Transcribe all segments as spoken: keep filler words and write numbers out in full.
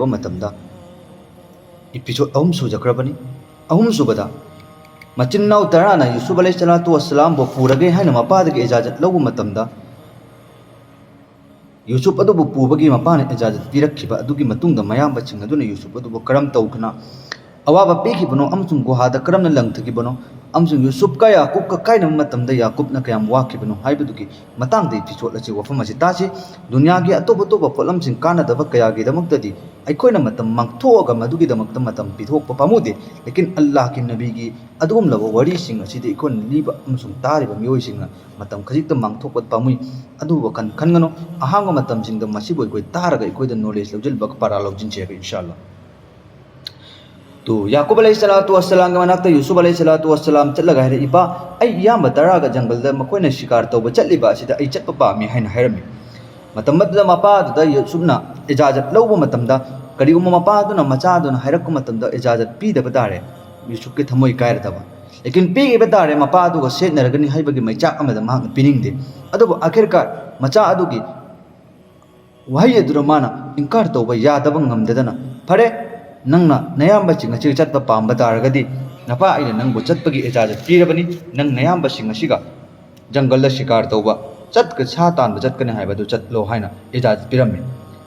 ꯃꯇꯝꯗ episode ꯑꯍꯨꯝ ꯁꯨꯖꯈ꯭ꯔꯕꯅꯤ꯫ ꯑꯍꯨꯝꯁꯨꯕꯗ, ꯃꯆꯤꯟ ꯃꯅꯥꯎ ꯇꯔꯥꯅ ꯌꯨꯁꯨꯐ ꯑꯂꯩꯍꯤ ꯁꯂꯥꯇꯨ ꯋꯥꯁꯂꯥꯝꯕꯨ ꯄꯨꯔꯒꯦ ꯍꯥꯏꯅ ꯃꯄꯥꯗꯒꯤ ꯏꯖꯥꯖꯠ ꯂꯧꯕ ꯃꯇꯝꯗ, ꯌꯨꯁꯨꯐ ꯑꯗꯨꯕꯨ ꯄꯨꯕꯒꯤ ꯃꯄꯥꯅ ꯏꯖꯥꯖꯠ ꯄꯤꯔꯛꯈꯤꯕ ꯑꯗꯨꯒꯤ ꯃꯇꯨꯡꯗ, ꯃꯌꯥꯝꯕꯁꯤꯡ ꯑꯗꯨꯅ ꯌꯨꯁꯨꯐ ꯑꯗꯨꯕꯨ ꯀꯔꯝ ꯇꯧꯗꯅ ꯑꯋꯥꯕ ꯄꯤꯈꯤꯕꯅꯣ ꯑꯃꯁꯨꯡ ꯒꯨꯍꯥꯗ ꯀꯔꯝꯅ ꯂꯪꯊꯈꯤꯕꯅꯣ ꯑꯃꯁꯨꯡ ꯌꯨꯁꯨꯐꯀ ꯌꯥꯀꯨꯕꯀ ꯀꯥꯏꯅꯕ ꯃꯇꯝꯗ ꯌꯥꯀꯨꯕꯅ ꯀꯌꯥꯝ ꯋꯥꯈꯤꯕꯅꯣ ꯍꯥꯏꯕꯗꯨꯒꯤ ꯃꯇꯥꯡꯗ episode ꯑꯁꯤ, ꯋꯥꯐꯝ ꯑꯁꯤ ꯇꯥꯁꯤ꯫ ꯗꯨꯅꯤꯌꯥꯒꯤ ꯑꯇꯣꯞ ꯑꯇꯣꯞꯄ ꯄꯣꯠꯂꯝꯁꯤꯡ ꯀꯥꯟꯅꯗꯕ ꯀꯌꯥꯒꯤꯗꯃꯛꯇꯗꯤ ꯑꯩꯈꯣꯏꯅ ꯃꯇꯝ ꯃꯥꯡꯊꯣꯛꯑꯒ ꯃꯗꯨꯒꯤꯗꯃꯛꯇ ꯃꯇꯝ ꯄꯤꯊꯣꯛꯄ ꯄꯥꯝꯃꯨꯗꯦ꯫ ꯂꯦꯀꯤꯟ ꯑꯜꯂꯥꯍꯒꯤ ꯅꯕꯤꯒꯤ ꯑꯗꯨꯒꯨꯝꯂꯕ ꯋꯥꯔꯤꯁꯤꯡ ꯑꯁꯤꯗꯤ ꯑꯩꯈꯣꯏꯅ ꯂꯤꯕ ꯑꯃꯁꯨꯡ ꯇꯥꯔꯤꯕ ꯃꯤꯑꯣꯏꯁꯤꯡꯅ ꯃꯇꯝ ꯈꯖꯤꯛꯇ ꯃꯥꯡꯊꯣꯛꯄ ꯄꯥꯝꯃꯨꯏ꯫ ꯑꯗꯨ ꯋꯥꯈꯜ ꯈꯟꯒꯅꯨ꯫ ꯑꯍꯥꯡꯕ ꯃꯇꯝꯁꯤꯡꯗ ꯃꯁꯤꯕꯨ ꯑꯩꯈꯣꯏ ꯇꯥꯔꯒ ꯑꯩꯈꯣꯏꯗ knowledge ꯂꯧꯁꯤꯟꯕ ꯄꯥꯔꯥ ꯂꯧꯁꯤꯟꯁꯦꯕ, ꯏꯟꯁꯥ ꯑꯜꯂꯥꯍ꯫ ꯇꯨ, ꯌꯥꯀꯨꯕ ꯑꯂꯩꯍꯤ ꯁꯂꯥꯇꯨ ꯋꯥꯁꯂꯥꯝꯒꯤ ꯃꯅꯥꯛꯇ ꯌꯨꯁꯨꯐ ꯑꯂꯩꯍꯤ ꯁꯂꯥꯇꯨ ꯋꯥꯁꯂꯥꯝ ꯆꯠꯂꯒ ꯍꯥꯏꯔꯛꯏ, "ꯏꯄꯥ, ꯑꯩ ꯏꯌꯥꯝꯕ ꯇꯔꯥꯒ ꯖꯪꯒꯜꯗ ꯃꯈꯣꯏꯅ ꯁꯤꯀꯥꯔ ꯇꯧꯕ ꯆꯠꯂꯤꯕ ꯑꯁꯤꯗ ꯑꯩ ꯆꯠꯄ ꯄꯥꯝꯃꯤ" ꯍꯥꯏꯅ ꯍꯥꯏꯔꯝꯃꯤ꯫ ꯃꯇꯝ ꯑꯗꯨꯗ ꯃꯄꯥ ꯑꯗꯨꯗ ꯌꯨꯁꯨꯐꯅ ꯏꯖꯥꯖꯠ ꯂꯧꯕ ꯃꯇꯝꯗ, ꯀꯔꯤꯒꯨꯝꯕ ꯃꯄꯥ ꯑꯗꯨꯅ ꯃꯆꯥ ꯑꯗꯨꯅ ꯍꯥꯏꯔꯛꯄ ꯃꯇꯝꯗ ꯏꯖꯥꯖꯠ ꯄꯤꯗꯕ ꯇꯥꯔꯦ, ꯌꯨꯁꯨꯐꯀꯤ ꯊꯃꯣꯏ ꯀꯥꯏꯔꯗꯕ꯫ ꯂꯦꯀꯤꯟ ꯄꯤꯈꯤꯕ ꯇꯥꯔꯦ, ꯃꯄꯥ ꯑꯗꯨꯒ ꯁꯦꯠꯅꯔꯒꯅꯤ ꯍꯥꯏꯕꯒꯤ ꯃꯩꯆꯥꯛ ꯑꯃꯗ ꯃꯍꯥꯛꯅ ꯄꯤꯅꯤꯡꯗꯦ꯫ ꯑꯗꯨꯕꯨ ꯑꯈꯤꯔꯀꯥꯔ ꯃꯆꯥ ꯑꯗꯨꯒꯤ ꯋꯥꯍꯩ ꯑꯗꯨꯗ ꯃꯥꯅ ꯏꯟꯀꯥꯔ ꯇꯧꯕ ꯌꯥꯗꯕ ꯉꯝꯗꯗꯅ, "ꯐꯔꯦ, ꯅꯪꯅ ꯅꯌꯥꯝꯕꯁꯤꯡ ꯑꯁꯤꯒ ꯆꯠꯄ ꯄꯥꯝꯕ ꯇꯥꯔꯒꯗꯤ, ꯅꯄꯥ ꯑꯩꯅ ꯅꯪꯕꯨ ꯆꯠꯄꯒꯤ ꯏꯖꯥꯖꯠ ꯄꯤꯔꯕꯅꯤ, ꯅꯪ ꯅꯌꯥꯝꯕꯁꯤꯡ ꯑꯁꯤꯒ ꯖꯪꯒꯜꯗ ꯁꯤꯀꯥꯔ ꯇꯧꯕ ꯆꯠꯀ-, ꯁꯥ ꯇꯥꯟꯕ ꯆꯠꯀꯅꯤ ꯍꯥꯏꯕꯗꯨ ꯆꯠꯂꯣ" ꯍꯥꯏꯅ ꯏꯖꯥꯖꯠ ꯄꯤꯔꯝꯃꯤ꯫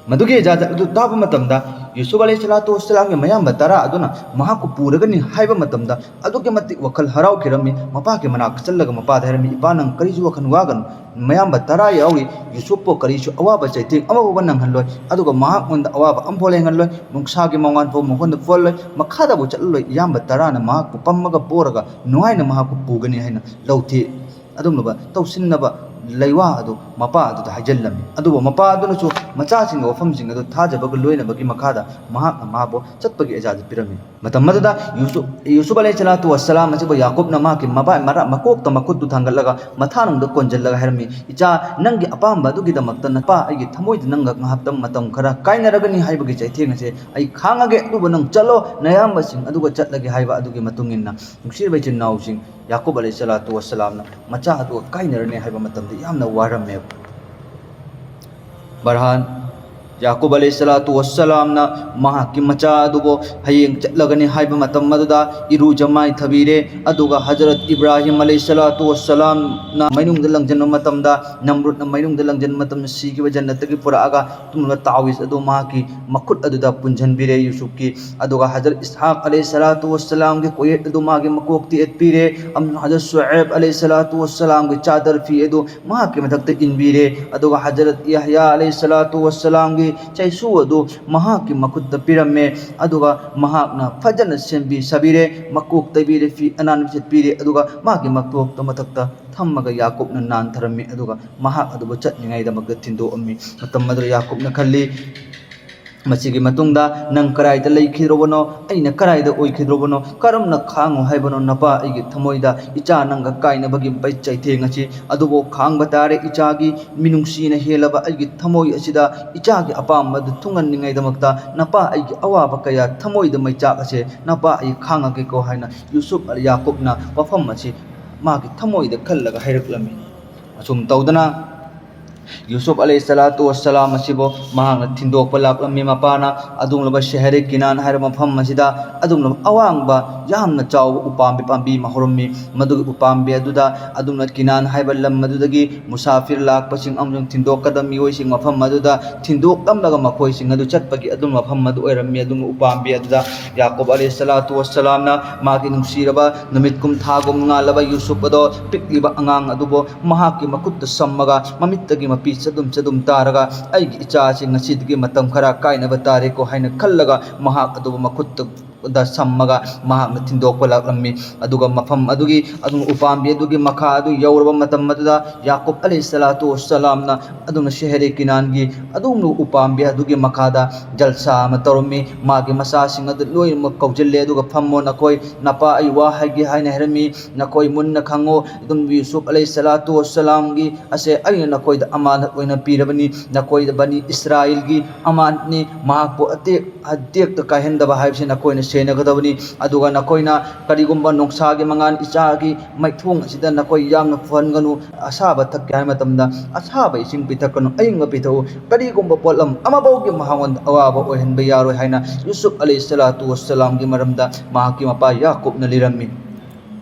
ꯃꯗꯨꯒꯤ ꯏꯖꯥꯖꯠ ꯑꯗꯨ ꯇꯥꯕ ꯃꯇꯝꯗ, ꯌꯨꯁꯨꯐ ꯑꯂꯩꯍꯤ ꯁꯂꯥꯇꯨ ꯋꯥꯁꯂꯥꯝꯒꯤ ꯃꯌꯥꯝꯕ ꯇꯔꯥ ꯑꯗꯨꯅ ꯃꯍꯥꯛꯄꯨ ꯄꯨꯔꯒꯅꯤ ꯍꯥꯏꯕ ꯃꯇꯝꯗ, ꯑꯗꯨꯛꯀꯤ ꯃꯇꯤꯛ ꯋꯥꯈꯜ ꯍꯔꯥꯎꯈꯤꯔꯝꯃꯤ꯫ ꯃꯄꯥꯒꯤ ꯃꯅꯥꯛꯇ ꯆꯠꯂꯒ ꯃꯄꯥꯗ ꯍꯥꯏꯔꯝꯃꯤ, "ꯏꯄꯥ, ꯅꯪ ꯀꯔꯤꯁꯨ ꯋꯥꯈꯜ ꯋꯥꯒꯅꯨ, ꯃꯌꯥꯝꯕ ꯇꯔꯥ ꯌꯥꯎꯔꯤ, ꯌꯨꯁꯨꯐꯄꯨ ꯀꯔꯤꯁꯨ ꯑꯋꯥꯕ ꯆꯩꯊꯦꯡ ꯑꯃꯐꯥꯎꯕ ꯅꯪꯍꯜꯂꯣꯏ, ꯑꯗꯨꯒ ꯃꯍꯥꯛꯉꯣꯟꯗ ꯑꯋꯥꯕ ꯑꯃꯐꯥꯎ ꯂꯩꯍꯜꯂꯣꯏ, ꯅꯨꯡꯁꯥꯒꯤ ꯃꯉꯥꯜ ꯐꯥꯎ ꯃꯉꯣꯟꯗ ꯐꯨꯍꯜꯂꯣꯏ, ꯃꯈꯥꯗꯕꯨ ꯆꯠꯂꯂꯣꯏ, ꯏꯌꯥꯝꯕ ꯇꯔꯥꯅ ꯃꯍꯥꯛꯄꯨ ꯄꯝꯃꯒ ꯄꯣꯔꯒ ꯅꯨꯡꯉꯥꯏꯅ ꯃꯍꯥꯛꯄꯨ ꯄꯨꯒꯅꯤ" ꯍꯥꯏꯅ ꯂꯧꯊꯦ ꯑꯗꯨꯒꯨꯝꯂꯕ ꯇꯧꯁꯤꯟꯅꯕ ꯂꯩꯋꯥ ꯑꯗꯨ ꯃꯄꯥ ꯑꯗꯨꯗ ꯍꯥꯏꯖꯤꯜꯂꯝꯃꯤ꯫ ꯑꯗꯨꯕꯨ ꯃꯄꯥ ꯑꯗꯨꯅꯁꯨ ꯃꯆꯥꯁꯤꯡꯒꯤ ꯋꯥꯐꯝꯁꯤꯡ ꯑꯗꯨ ꯊꯥꯖꯕꯒ ꯂꯣꯏꯅꯕꯒꯤ ꯃꯈꯥꯗ ꯃꯍꯥꯛꯅ ꯃꯥꯕꯨ ꯆꯠꯄꯒꯤ ꯏꯖꯥꯖꯠ ꯄꯤꯔꯝꯃꯤ꯫ ꯃꯇꯝ ꯑꯗꯨꯗ ꯌꯨꯁꯨ-, ꯌꯨꯁꯨꯐ ꯑꯂꯩꯍꯤ ꯁꯂꯥꯇꯨ ꯋꯥꯁꯂꯥꯝ ꯑꯁꯤꯕꯨ ꯌꯥꯀꯨꯕꯅ ꯃꯍꯥꯛꯀꯤ ꯃꯕꯥꯏ ꯃꯔꯥ-, ꯃꯀꯣꯛꯇ ꯃꯈꯨꯠꯇꯨ ꯊꯥꯡꯒꯠꯂꯒ ꯃꯊꯥꯅꯨꯡꯗ ꯀꯣꯟꯁꯤꯜꯂꯒ ꯍꯥꯏꯔꯝꯃꯤ, "ꯏꯆꯥ, ꯅꯪꯒꯤ ꯑꯄꯥꯝꯕ ꯑꯗꯨꯒꯤꯗꯃꯛꯇ ꯅꯄꯥ ꯑꯩꯒꯤ ꯊꯃꯣꯏꯗ ꯅꯪꯒ ꯉꯥꯏꯍꯥꯛꯇꯪ ꯃꯇꯝ ꯈꯔ ꯀꯥꯏꯅꯔꯒꯅꯤ ꯍꯥꯏꯕꯒꯤ ꯆꯩꯊꯦꯡ ꯑꯁꯦ ꯑꯩ ꯈꯥꯡꯉꯒꯦ, ꯑꯗꯨꯕꯨ ꯅꯪ ꯆꯠꯂꯣ, ꯅꯌꯥꯝꯕꯁꯤꯡ ꯑꯗꯨꯒ ꯆꯠꯂꯒꯦ" ꯍꯥꯏꯕ ꯑꯗꯨꯒꯤ ꯃꯇꯨꯡ ꯏꯟꯅ, ꯅꯨꯡꯁꯤꯔꯕ ꯏꯆꯤꯟ ꯏꯅꯥꯎꯁꯤꯡ, ꯌꯥꯀꯨꯕ ꯑꯂꯩꯍꯤ ꯁꯂꯥꯇꯨ ꯋꯥꯁꯂꯥꯝꯅ ꯃꯆꯥ ꯑꯗꯨꯒ ꯀꯥꯏꯅꯔꯅꯤ ꯍꯥꯏꯕ ꯃꯇꯝꯗ ꯌꯥꯝꯅ ꯋꯥꯔꯝꯃꯦꯕ꯫ ꯕꯔꯍꯥꯟ, ꯌꯥꯀꯨꯕ ꯑꯂꯩꯍꯤ ꯁꯂꯥꯇꯨ ꯋꯁꯁꯂꯥꯝꯅ ꯃꯍꯥꯛꯀꯤ ꯃꯆꯥ ꯑꯗꯨꯕꯨ ꯍꯌꯦꯡ ꯆꯠꯂꯒꯅꯤ ꯍꯥꯏꯕ ꯃꯇꯝ ꯑꯗꯨꯗ ꯏꯔꯨꯖ ꯃꯥꯏꯊꯕꯤꯔꯦ꯫ ꯑꯗꯨꯒ ꯍꯖꯔꯠ ꯏꯕ꯭ꯔꯥꯍꯤꯝ ꯑꯂꯩꯍꯤ ꯁꯂꯥꯇꯨ ꯋꯁꯁꯂꯥꯝꯅ ꯃꯩꯅꯨꯡꯗ ꯂꯪꯁꯤꯟꯕ ꯃꯇꯝꯗ, ꯅꯝꯔꯨꯗꯅ ꯃꯩꯅꯨꯡꯗ ꯂꯪꯁꯤꯟꯕ ꯃꯇꯝꯗ ꯁꯤꯈꯤꯕ ꯖꯟꯅꯠꯇꯒꯤ ꯄꯨꯔꯛꯑꯒ ꯇꯨꯝꯂꯕ ꯇꯥꯋꯤꯁ ꯑꯗꯨ ꯃꯍꯥꯛꯀꯤ ꯃꯈꯨꯠ ꯑꯗꯨꯗ ꯄꯨꯟꯁꯤꯟꯕꯤꯔꯦ ꯌꯨꯁꯨꯞꯀꯤ꯫ ꯑꯗꯨꯒ ꯍꯖꯔꯠ ꯏꯁꯍꯥꯛ ꯑꯂꯩꯍꯤ ꯁꯂꯥꯇꯨ ꯋꯁꯁꯂꯥꯝꯒꯤ ꯀꯣꯌꯦꯠ ꯑꯗꯨ ꯃꯥꯒꯤ ꯃꯀꯣꯛꯇ ꯌꯦꯠꯄꯤꯔꯦ꯫ ꯑꯃꯁꯨꯡ ꯍꯖꯔꯠ ꯁꯨꯑꯦꯕ ꯑꯂꯩꯍꯤ ꯁꯂꯥꯇꯨ ꯋꯁꯁꯂꯥꯝꯒꯤ ꯆꯥꯗꯔ ꯐꯤ ꯑꯗꯨ ꯃꯍꯥꯛꯀꯤ ꯃꯊꯛꯇ ꯏꯟꯕꯤꯔꯦ꯫ ꯑꯗꯨꯒ ꯍꯖꯔꯠ ꯌꯍꯌꯥ ꯑꯂꯩꯍꯤ ꯁꯂꯥꯇꯨ ꯋꯁꯁꯂꯥꯝꯒꯤ ꯆꯩꯁꯨ ꯑꯗꯨ ꯃꯍꯥꯛꯀꯤ ꯃꯈꯨꯠꯇ ꯄꯤꯔꯝꯃꯦ꯫ ꯑꯗꯨꯒ ꯃꯍꯥꯛꯅ ꯐꯖꯅ ꯁꯦꯝꯕꯤ ꯁꯥꯕꯤꯔꯦ, ꯃꯀꯣꯛ ꯇꯩꯕꯤꯔꯦ, ꯐꯤ ꯑꯅꯥꯟꯕ ꯁꯦꯠꯄꯤꯔꯦ꯫ ꯑꯗꯨꯒ ꯃꯥꯒꯤ ꯃꯀꯣꯛꯇ ꯃꯊꯛꯇ ꯊꯝꯃꯒ ꯌꯥꯀꯨꯕꯅ ꯅꯥꯟꯊꯔꯝꯃꯤ꯫ ꯑꯗꯨꯒ ꯃꯍꯥꯛ ꯑꯗꯨꯕꯨ ꯆꯠꯅꯤꯡꯉꯥꯏꯗꯃꯛꯇ ꯊꯤꯟꯗꯣꯛꯑꯝꯃꯤ꯫ ꯃꯇꯝ ꯑꯗꯨꯗ ꯌꯥꯀꯨꯕꯅ ꯈꯜꯂꯤ, "ꯃꯁꯤꯒꯤ ꯃꯇꯨꯡꯗ ꯅꯪ ꯀꯗꯥꯏꯗ ꯂꯩꯈꯤꯗ꯭ꯔꯕꯅꯣ? ꯑꯩꯅ ꯀꯗꯥꯏꯗ ꯑꯣꯏꯈꯤꯗ꯭ꯔꯕꯅꯣ? ꯀꯔꯝꯅ ꯈꯥꯡꯉꯨ ꯍꯥꯏꯕꯅꯣ ꯅꯄꯥ ꯑꯩꯒꯤ ꯊꯃꯣꯏꯗ ꯏꯆꯥ ꯅꯪꯒ ꯀꯥꯏꯅꯕꯒꯤ ꯃꯩ ꯆꯩꯊꯦꯡ ꯑꯁꯤ? ꯑꯗꯨꯕꯨ ꯈꯥꯡꯕ ꯇꯥꯔꯦ ꯏꯆꯥꯒꯤ ꯃꯤꯅꯨꯡꯁꯤꯅ ꯍꯦꯜꯂꯕ ꯑꯩꯒꯤ ꯊꯃꯣꯏ ꯑꯁꯤꯗ ꯏꯆꯥꯒꯤ ꯑꯄꯥꯝꯕ ꯑꯗꯨ ꯊꯨꯡꯍꯟꯅꯤꯡꯉꯥꯏꯗꯃꯛꯇ ꯅꯄꯥ ꯑꯩꯒꯤ ꯑꯋꯥꯕ ꯀꯌꯥ ꯊꯃꯣꯏꯗ ꯃꯩꯆꯥꯛ ꯑꯁꯦ ꯅꯄꯥ ꯑꯩ ꯈꯥꯡꯉꯒꯦꯀꯣ" ꯍꯥꯏꯅ ꯌꯨꯁꯨꯞ ꯑꯜ ꯌꯥꯀꯨꯕꯅ ꯋꯥꯐꯝ ꯑꯁꯤ ꯃꯥꯒꯤ ꯊꯃꯣꯏꯗ ꯈꯜꯂꯒ ꯍꯥꯏꯔꯛꯂꯝꯃꯤ꯫ ꯑꯁꯨꯝ ꯇꯧꯗꯅ ꯌꯨꯁꯨꯞ ꯑꯂꯩꯍꯤ ꯁꯂꯥꯇꯨ ꯋꯁꯁꯂꯥꯝ ꯑꯁꯤꯕꯨ ꯃꯍꯥꯛꯅ ꯊꯤꯟꯗꯣꯛꯄ ꯂꯥꯛꯂꯝꯃꯤ꯫ ꯃꯄꯥꯅ ꯑꯗꯨꯒꯨꯝꯂꯕ ꯁꯦꯍꯔꯦ ꯀꯤꯅꯥꯟ ꯍꯥꯏꯔꯤꯕ ꯃꯐꯝ ꯑꯁꯤꯗ ꯑꯗꯨꯒꯨꯝꯂꯕ ꯑꯋꯥꯡꯕ ꯌꯥꯝꯅ ꯆꯥꯎꯕ ꯎꯄꯥꯝꯕꯤ ꯄꯥꯝꯕꯤ ꯑꯃ ꯍꯧꯔꯝꯃꯤ꯫ ꯃꯗꯨꯒꯤ ꯎꯄꯥꯝꯕꯤ ꯑꯗꯨꯗ ꯑꯗꯨꯝꯅ ꯀꯤꯅꯥꯟ ꯍꯥꯏꯕ ꯂꯝ ꯑꯗꯨꯗꯒꯤ ꯃꯨꯁꯥꯐꯤꯔ ꯂꯥꯛꯄꯁꯤꯡ ꯑꯃꯁꯨꯡ ꯊꯤꯟꯗꯣꯛꯀꯗꯕ ꯃꯤꯑꯣꯏꯁꯤꯡ ꯃꯐꯝ ꯑꯗꯨꯗ ꯊꯤꯟꯗꯣꯛꯂꯝꯂꯒ ꯃꯈꯣꯏꯁꯤꯡ ꯑꯗꯨ ꯆꯠꯄꯒꯤ ꯑꯗꯨꯝ ꯃꯐꯝ ꯑꯗꯨ ꯑꯣꯏꯔꯝꯃꯤ꯫ ꯑꯗꯨꯝ ꯎꯄꯥꯝꯕꯤ ꯑꯗꯨꯗ ꯌꯥꯀꯨꯕ ꯑꯂꯩꯍꯤ ꯁꯂꯥꯇꯨ ꯋꯁꯁꯂꯥꯝꯅ ꯃꯥꯒꯤ ꯅꯨꯡꯁꯤꯔꯕ ꯅꯨꯃꯤꯠ ꯀꯨꯝ ꯊꯥꯒꯨꯝ ꯉꯥꯜꯂꯕ ꯌꯨꯁꯨꯞ ꯑꯗꯣ, ꯄꯤꯛꯂꯤꯕ ꯑꯉꯥꯡ ꯑꯗꯨꯕꯨ ꯃꯍꯥꯛꯀꯤ ꯃꯈꯨꯠꯇ ꯁꯝꯃꯒ ꯃꯃꯤꯠꯇꯒꯤ ꯃꯄꯤ ꯆꯗꯨꯝ ꯆꯗꯨꯝ ꯇꯥꯔꯒ, "ꯑꯩꯒꯤ ꯏꯆꯥ ꯑꯁꯤ ꯉꯁꯤꯗꯒꯤ ꯃꯇꯝ ꯈꯔ ꯀꯥꯏꯅꯕ ꯇꯥꯔꯦꯀꯣ" ꯍꯥꯏꯅ ꯈꯜꯂꯒ ꯃꯍꯥꯛ ꯑꯗꯨꯕꯨ ꯃꯈꯨꯠꯇ ꯗ ꯁꯝꯃꯒ ꯃꯍꯥꯛꯅ ꯊꯤꯟꯗꯣꯛꯄ ꯂꯥꯛꯂꯝꯃꯤ꯫ ꯑꯗꯨꯒ ꯃꯐꯝ ꯑꯗꯨꯒꯤ ꯑꯗꯨꯝ ꯎꯄꯥꯝꯕꯤ ꯑꯗꯨꯒꯤ ꯃꯈꯥ ꯑꯗꯨ ꯌꯧꯔꯕ ꯃꯇꯝ ꯑꯗꯨꯗ ꯌꯥꯀꯨꯕ ꯑꯂꯩꯍꯤ ꯁꯂꯥꯇꯨ ꯋꯁꯁꯂꯥꯝꯅ ꯑꯗꯨꯝꯅ ꯁꯦꯍꯔꯦ ꯀꯤꯅꯥꯟꯒꯤ ꯑꯗꯨꯝꯅ ꯎꯄꯥꯝꯕꯤ ꯑꯗꯨꯒꯤ ꯃꯈꯥꯗ ꯖꯜꯁꯥ ꯑꯃ ꯇꯧꯔꯝꯃꯤ꯫ ꯃꯥꯒꯤ ꯃꯆꯥꯁꯤꯡ ꯑꯗꯨ ꯂꯣꯏꯅꯃꯛ ꯀꯧꯁꯤꯜꯂꯦ꯫ ꯑꯗꯨꯒ "ꯐꯝꯃꯣ, ꯅꯈꯣꯏ ꯅꯄꯥ ꯑꯩ ꯋꯥ ꯍꯥꯏꯒꯦ" ꯍꯥꯏꯅ ꯍꯥꯏꯔꯝꯃꯤ꯫ "ꯅꯈꯣꯏ ꯃꯨꯟꯅ ꯈꯪꯉꯣ, ꯑꯗꯨꯝ ꯌꯨꯁꯨꯞ ꯑꯂꯩꯍꯤ ꯁꯂꯥꯇꯨ ꯋꯁꯁꯂꯥꯝꯒꯤ ꯑꯁꯦ ꯑꯩꯅ ꯅꯈꯣꯏꯗ ꯑꯃꯥꯅꯠ ꯑꯣꯏꯅ ꯄꯤꯔꯕꯅꯤ꯫ ꯅꯈꯣꯏꯗ ꯕꯅꯤ ꯏꯁꯔꯥꯏꯜꯒꯤ ꯑꯃꯥꯅꯠꯅꯤ꯫ ꯃꯍꯥꯛꯄꯨ ꯑꯇꯦꯛ ꯑꯇꯦꯛꯇ ꯀꯥꯏꯍꯟꯗꯕ ꯍꯥꯏꯕꯁꯤ ꯅꯈꯣꯏꯅ ꯁꯦꯟꯅꯒꯗꯕꯅꯤ꯫ ꯑꯗꯨꯒ ꯅꯈꯣꯏꯅ ꯀꯔꯤꯒꯨꯝꯕ ꯅꯨꯡꯁꯥꯒꯤ ꯃꯉꯥꯜ, ꯏꯆꯥꯒꯤ ꯃꯥꯏꯊꯣꯡ ꯑꯁꯤꯗ ꯅꯈꯣꯏ ꯌꯥꯝꯅ ꯐꯨꯍꯟꯒꯅꯨ꯫ ꯑꯁꯥꯕ ꯊꯛꯀꯦ ꯍꯥꯏꯕ ꯃꯇꯝꯗ ꯑꯁꯥꯕ ꯏꯁꯤꯡ ꯄꯤꯊꯛꯀꯅꯨ, ꯑꯏꯪꯕ ꯄꯤꯊꯛꯎ꯫ ꯀꯔꯤꯒꯨꯝꯕ ꯄꯣꯠꯂꯝ ꯑꯃꯐꯥꯎꯒꯤ ꯃꯉꯣꯟꯗ ꯑꯋꯥꯕ ꯑꯣꯏꯍꯟꯕ ꯌꯥꯔꯣꯏ ꯍꯥꯏꯅ ꯌꯨꯁꯨꯞ ꯑꯂꯩꯍꯤꯁꯁꯂꯥꯇꯨ ꯋꯥꯁꯁꯂꯥꯝꯒꯤ ꯃꯔꯝꯗ ꯃꯍꯥꯛꯀꯤ ꯃꯄꯥ ꯌꯥꯀꯨꯕꯅ ꯂꯤꯔꯝꯃꯤ꯫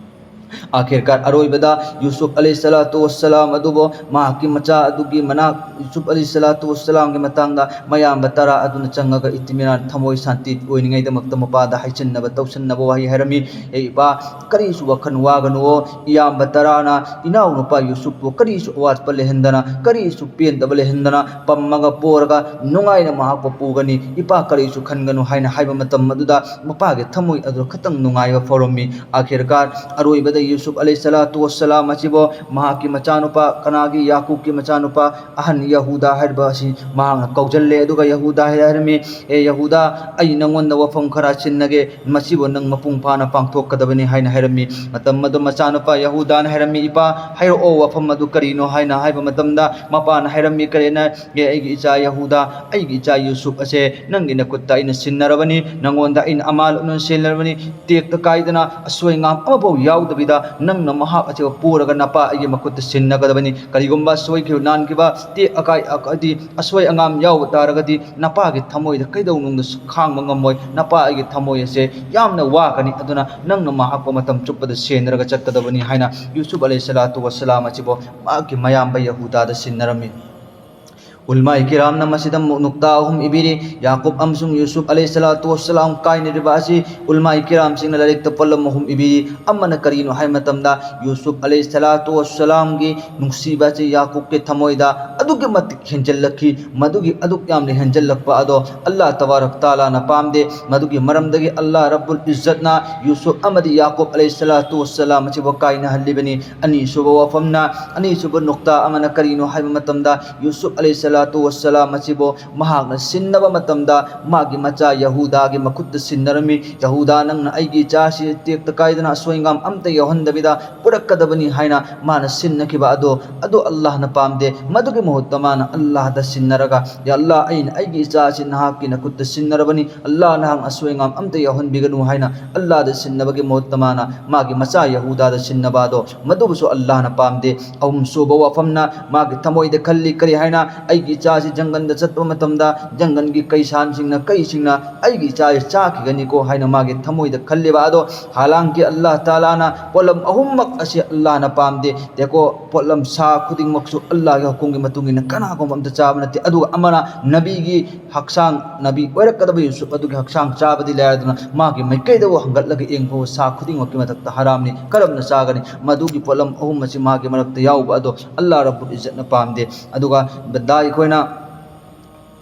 ꯑꯥꯈꯤꯔꯀꯥꯔ ꯑꯔꯣꯏꯕꯗ ꯌꯨꯁꯨꯞ ꯑꯂꯩꯍꯤꯁꯁꯂꯥꯇꯨ ꯋꯥꯁꯁꯂꯥꯝ ꯑꯗꯨꯕꯨ ꯃꯍꯥꯛꯀꯤ ꯃꯆꯥ ꯑꯗꯨꯒꯤ ꯃꯅꯥꯛ, ꯌꯨꯁꯨꯞ ꯑꯂꯩꯍꯤꯁꯁꯂꯥꯇꯨ ꯋꯥꯁꯁꯂꯥꯝꯒꯤ ꯃꯇꯥꯡꯗ ꯃꯌꯥꯝꯕ ꯇꯔꯥ ꯑꯗꯨꯅ ꯆꯪꯉꯒ ꯏꯇꯤꯃꯤꯅꯥꯟ, ꯊꯃꯣꯏ ꯁꯥꯟꯇꯤ ꯑꯣꯏꯅꯤꯡꯉꯥꯏꯗꯃꯛꯇ ꯃꯄꯥꯗ ꯍꯥꯏꯖꯤꯟꯅꯕ ꯇꯧꯁꯤꯟꯅꯕ ꯋꯥꯍꯩ ꯍꯥꯏꯔꯝꯃꯤ꯫ "ꯑꯦ ꯏꯄꯥ, ꯀꯔꯤꯁꯨ ꯋꯥꯈꯜ ꯋꯥꯒꯅꯨꯋꯣ, ꯏꯌꯥꯝꯕ ꯇꯔꯥꯅ ꯏꯅꯥꯎꯅꯨꯄꯥ ꯌꯨꯁꯨꯞꯄꯨ ꯀꯔꯤꯁꯨ ꯑꯋꯥꯠꯄ ꯂꯩꯍꯟꯗꯅ, ꯀꯔꯤꯁꯨ ꯄꯦꯟꯗꯕ ꯂꯩꯍꯟꯗꯅ ꯄꯝꯃꯒ ꯄꯣꯔꯒ ꯅꯨꯡꯉꯥꯏꯅ ꯃꯍꯥꯛꯄꯨ ꯄꯨꯒꯅꯤ꯫ ꯏꯄꯥ, ꯀꯔꯤꯁꯨ ꯈꯟꯒꯅꯨ" ꯍꯥꯏꯅ ꯍꯥꯏꯕ ꯃꯇꯝ ꯑꯗꯨꯗ ꯃꯄꯥꯒꯤ ꯊꯃꯣꯏ ꯑꯗꯨ ꯈꯇꯪ ꯅꯨꯡꯉꯥꯏꯕ ꯐꯥꯎꯔꯝꯃꯤ꯫ ꯑꯥꯈꯤꯔꯀꯥꯔ ꯑꯔꯣꯏꯕꯗ ꯌꯨꯁꯨꯞ ꯑꯂꯩꯍꯤꯁꯁꯂꯥꯇꯨ ꯋꯥꯁꯁꯂꯥꯝ ꯑꯁꯤꯕꯨ ꯃꯍꯥꯛꯀꯤ ꯃꯆꯥꯅꯨꯄꯥ, ꯀꯅꯥꯒꯤ, ꯌꯥꯀꯨꯕꯀꯤ ꯃꯆꯥꯅꯨꯄꯥ ꯑꯍꯟ ꯌꯍꯨꯗꯥ ꯍꯥꯏꯔꯤꯕ ꯑꯁꯤ ꯃꯍꯥꯛꯅ ꯀꯧꯖꯜꯂꯦ꯫ ꯑꯗꯨꯒ ꯌꯍꯨꯗꯥ ꯍꯥꯏꯔꯝꯃꯤ, "ꯑꯦ ꯌꯍꯨꯗꯥ, ꯑꯩ ꯅꯪꯉꯣꯟꯗ ꯋꯥꯐꯝ ꯈꯔ ꯁꯤꯟꯅꯒꯦ, ꯃꯁꯤꯕꯨ ꯅꯪ ꯃꯄꯨꯡ ꯐꯥꯅ ꯄꯥꯡꯊꯣꯛꯀꯗꯕꯅꯤ" ꯍꯥꯏꯅ ꯍꯥꯏꯔꯝꯃꯤ꯫ ꯃꯇꯝ ꯑꯗꯨ ꯃꯆꯥꯅꯨꯄꯥ ꯌꯍꯨꯗꯥꯅ ꯍꯥꯏꯔꯝꯃꯤ, "ꯏꯄꯥ, ꯍꯥꯏꯔꯛꯑꯣ, ꯋꯥꯐꯝ ꯑꯗꯨ ꯀꯔꯤꯅꯣ?" ꯍꯥꯏꯅ ꯍꯥꯏꯕ ꯃꯇꯝꯗ ꯃꯄꯥꯅ ꯍꯥꯏꯔꯝꯃꯤ, "ꯀꯔꯤꯅ, ꯑꯦ ꯑꯩꯒꯤ ꯏꯆꯥ ꯌꯍꯨꯗꯥ, ꯑꯩꯒꯤ ꯏꯆꯥ ꯌꯨꯁꯨꯞ ꯑꯁꯦ ꯅꯪꯒꯤ ꯅꯈꯨꯠꯇ ꯑꯩꯅ ꯁꯤꯟꯅꯔꯕꯅꯤ, ꯅꯪꯉꯣꯟꯗ ꯑꯩꯅ ꯑꯃꯥꯅ ꯁꯤꯟꯅꯔꯕꯅꯤ, ꯇꯦꯛꯇ ꯀꯥꯏꯗꯅ ꯑꯁꯣꯏ ꯑꯉꯥꯝ ꯑꯃꯐꯥꯎ ꯌꯥꯎꯗꯕꯤꯗ ꯅꯪꯅ ꯃꯍꯥꯛ ꯑꯁꯤꯕꯨ ꯄꯨꯔꯒ ꯅꯄꯥ ꯑꯩꯒꯤ ꯃꯈꯨꯠꯇ ꯁꯤꯟꯅꯒꯗꯕꯅꯤ꯫ ꯀꯔꯤꯒꯨꯝꯕ ꯁꯣꯏꯈꯤꯕ ꯅꯥꯟꯈꯤꯕ, ꯇꯦꯛ ꯑꯀꯥꯏ, ꯍꯥꯏꯗꯤ ꯑꯁꯣꯏ ꯑꯉꯥꯝ ꯌꯥꯎꯕ ꯇꯥꯔꯒꯗꯤ ꯅꯄꯥꯒꯤ ꯊꯃꯣꯏꯗ ꯀꯩꯗꯧꯅꯨꯡꯗꯁꯨ ꯈꯥꯡꯕ ꯉꯝꯃꯣꯏ꯫ ꯅꯄꯥ ꯑꯩꯒꯤ ꯊꯃꯣꯏ ꯑꯁꯦ ꯌꯥꯝꯅ ꯋꯥꯒꯅꯤ, ꯑꯗꯨꯅ ꯅꯪꯅ ꯃꯍꯥꯛꯄꯨ ꯃꯇꯝ ꯆꯨꯞꯄꯗ ꯁꯦꯟꯅꯔꯒ ꯆꯠꯀꯗꯕꯅꯤ" ꯍꯥꯏꯅ ꯌꯨꯁꯨꯞ ꯑꯂꯩꯍꯤꯁꯁꯂꯥꯇꯨ ꯋꯥꯁꯁꯂꯥꯝ ꯑꯁꯤꯕꯨ ꯃꯍꯥꯛꯀꯤ ꯃꯌꯥꯝꯕ ꯌꯍꯨꯗꯥꯗ ꯁꯤꯟꯅꯔꯝꯃꯤ꯫ ꯎꯂꯃꯥꯏ ꯀꯤꯔꯥꯝꯅ ꯃꯁꯤꯗ ꯃꯨ-, ꯅꯨꯛꯇꯥ ꯑꯍꯨꯝ ꯏꯕꯤꯔꯤ꯫ ꯌꯥꯀꯨꯕ ꯑꯃꯁꯨꯡ ꯌꯨꯁꯨꯞ ꯑꯂꯩꯍꯤꯁꯁꯂꯥꯇꯨ ꯋꯥꯁꯁꯂꯥꯝ ꯀꯥꯏꯅꯔꯤꯕ ꯑꯁꯤ ꯎꯂꯃꯥꯏ ꯀꯤꯔꯥꯝꯁꯤꯡꯅ ꯂꯥꯏꯔꯤꯛꯇ ꯄꯣꯠꯂꯝ ꯑꯍꯨꯝ ꯏꯕꯤꯔꯤ꯫ ꯑꯃꯅ ꯀꯔꯤꯅꯣ ꯍꯥꯏꯕ ꯃꯇꯝꯗ, ꯌꯨꯁꯨꯞ ꯑꯂꯩꯍꯤꯁꯁꯂꯥꯇꯨ ꯋꯥꯁꯁꯂꯥꯝꯒꯤ ꯅꯨꯡꯁꯤꯕ ꯑꯁꯤ ꯌꯥꯀꯨꯕꯀꯤ ꯊꯃꯣꯏꯗ ꯑꯗꯨꯛꯀꯤ ꯃꯇꯤꯛ ꯍꯦꯟꯖꯜꯂꯛꯈꯤ꯫ ꯃꯗꯨꯒꯤ ꯑꯗꯨꯛ ꯌꯥꯝꯅ ꯍꯦꯟꯖꯜꯂꯛꯄ ꯑꯗꯣ ꯑꯜꯂꯥꯍ ꯇꯕꯥꯔꯛ ꯇꯥꯂꯥꯅ ꯄꯥꯝꯗꯦ꯫ ꯃꯗꯨꯒꯤ ꯃꯔꯝꯗꯒꯤ ꯑꯜꯂꯥꯍ ꯔꯕꯨꯜ ꯏꯖ꯭ꯖꯠꯅ ꯌꯨꯁꯨꯞ ꯑꯃꯗꯤ ꯌꯥꯀꯨꯕ ꯑꯂꯩꯍꯤꯁꯁꯂꯥꯇꯨ ꯋꯥꯁꯁꯂꯥꯝ ꯑꯁꯤꯕꯨ ꯀꯥꯏꯅꯍꯜꯂꯤꯕꯅꯤ꯫ ꯑꯅꯤꯁꯨꯕ ꯋꯥꯐꯝꯅ, ꯑꯅꯤꯁꯨꯕ ꯅꯨꯛꯇꯥ ꯑꯃꯅ ꯀꯔꯤꯅꯣ ꯍꯥꯏꯕ ꯃꯇꯝꯗ, ꯌꯨꯁꯨꯞ ꯑꯂꯩꯍꯤꯁꯁꯂꯥꯝ ꯁꯂꯥꯇꯨ ꯋꯁꯁꯂꯥꯝ ꯑꯁꯤꯕꯨ ꯃꯍꯥꯛꯅ ꯁꯤꯟꯅꯕ ꯃꯇꯝꯗ ꯃꯥꯒꯤ ꯃꯆꯥ ꯌꯍꯨꯗꯥꯒꯤ ꯃꯈꯨꯠꯇ ꯁꯤꯟꯅꯔꯝꯃꯤ꯫ "ꯌꯍꯨꯗꯥ, ꯅꯪꯅ ꯑꯩꯒꯤ ꯏꯆꯥꯁꯤ ꯇꯦꯛꯇ ꯀꯥꯏꯗꯅ ꯑꯁꯣꯏ ꯑꯉꯥꯝ ꯑꯝꯇ ꯌꯥꯎꯍꯟꯗꯕꯤꯗ ꯄꯨꯔꯛꯀꯗꯕꯅꯤ" ꯍꯥꯏꯅ ꯃꯥꯅ ꯁꯤꯟꯅꯈꯤꯕ ꯑꯗꯣ, ꯑꯗꯨ ꯑꯜꯂꯥꯍꯅ ꯄꯥꯝꯗꯦ꯫ ꯃꯗꯨꯒꯤ ꯃꯍꯨꯠꯇ ꯃꯥꯅ ꯑꯜꯂꯥꯍꯗ ꯁꯤꯟꯅꯔꯒ, "ꯌꯥ ꯑꯜꯂꯥꯍ, ꯑꯩꯅ ꯑꯩꯒꯤ ꯏꯆꯥꯁꯤ ꯅꯍꯥꯛꯀꯤ ꯅꯈꯨꯠꯇ ꯁꯤꯟꯅꯔꯕꯅꯤ꯫ ꯑꯜꯂꯥꯍ, ꯅꯍꯥꯛꯅ ꯑꯁꯣꯏ ꯑꯉꯥꯝ ꯑꯝꯇ ꯌꯥꯎꯍꯟꯕꯤꯒꯅꯨ" ꯍꯥꯏꯅ ꯑꯜꯂꯥꯍꯗ ꯁꯤꯟꯅꯕꯒꯤ ꯃꯍꯨꯠꯇ ꯃꯥꯅ ꯃꯥꯒꯤ ꯃꯆꯥ ꯌꯍꯨꯗꯥꯗ ꯁꯤꯟꯅꯕ ꯑꯗꯣ, ꯃꯗꯨꯕꯨꯁꯨ ꯑꯜꯂꯥꯍꯅ ꯄꯥꯝꯗꯦ꯫ ꯑꯍꯨꯝꯁꯨꯕ ꯋꯥꯐꯝꯅ ꯃꯥꯒꯤ ꯊꯃꯣꯏꯗ ꯈꯜꯂꯤ ꯀꯔꯤ ꯍꯥꯏꯅ? "ꯑꯩꯒꯤ ꯏꯆꯥꯁꯤ ꯖꯪꯒꯜꯗ ꯆꯠꯄ ꯃꯇꯝꯗ ꯖꯪꯒꯜꯒꯤ ꯀꯩꯁꯥꯟꯁꯤꯡꯅ, ꯀꯩꯁꯤꯡꯅ ꯑꯩꯒꯤ ꯏꯆꯥꯁꯤ ꯆꯥꯈꯤꯒꯅꯤꯀꯣ" ꯍꯥꯏꯅ ꯃꯥꯒꯤ ꯊꯃꯣꯏꯗ ꯈꯜꯂꯤꯕ ꯑꯗꯣ, ꯍꯥꯂꯥꯡꯀꯤ ꯑꯜꯂꯥꯍ ꯇꯥꯂꯥꯅ ꯄꯣꯠꯂꯝ ꯑꯍꯨꯝꯃꯛ ꯑꯁꯤ ꯑꯜꯂꯥꯍꯅ ꯄꯥꯝꯗꯦ꯫ ꯌꯦꯡꯉꯣ, ꯄꯣꯠꯂꯝ, ꯁꯥ ꯈꯨꯗꯤꯡꯃꯛꯁꯨ ꯑꯜꯂꯥꯍꯒꯤ ꯍꯨꯀꯨꯝꯒꯤ ꯃꯇꯨꯡ ꯏꯟꯅ ꯀꯅꯥꯒꯨꯝꯕ ꯑꯝꯇ ꯆꯥꯕ ꯅꯠꯇꯦ꯫ ꯑꯗꯨꯒ ꯑꯃꯅ ꯅꯕꯤꯒꯤ ꯍꯛꯆꯥꯡ, ꯅꯕꯤ ꯑꯣꯏꯔꯛꯀꯗꯕ ꯌꯨꯁꯨꯞ ꯑꯗꯨꯒꯤ ꯍꯛꯆꯥꯡ ꯆꯥꯕꯗꯤ ꯂꯥꯏꯔꯗꯅ ꯃꯥꯒꯤ ꯃꯥꯏꯀꯩꯗꯕꯨ ꯍꯪꯒꯠꯂꯒ ꯌꯦꯡꯕ ꯁꯥ ꯈꯨꯗꯤꯡꯃꯛꯀꯤ ꯃꯊꯛꯇ ꯍꯔꯥꯝꯅꯤ꯫ ꯀꯔꯝꯅ ꯆꯥꯒꯅꯤ? ꯃꯗꯨꯒꯤ ꯄꯣꯠꯂꯝ ꯑꯍꯨꯝ ꯑꯁꯤ ꯃꯥꯒꯤ ꯃꯔꯛꯇ ꯌꯥꯎꯕ ꯑꯗꯣ ꯑꯜꯂꯥꯍ ꯔꯕꯨꯜ ꯏꯖꯠꯅ ꯄꯥꯝꯗꯦ꯫ ꯑꯗꯨꯒ ꯕꯟꯗꯥ ꯑꯩꯈꯣꯏꯅ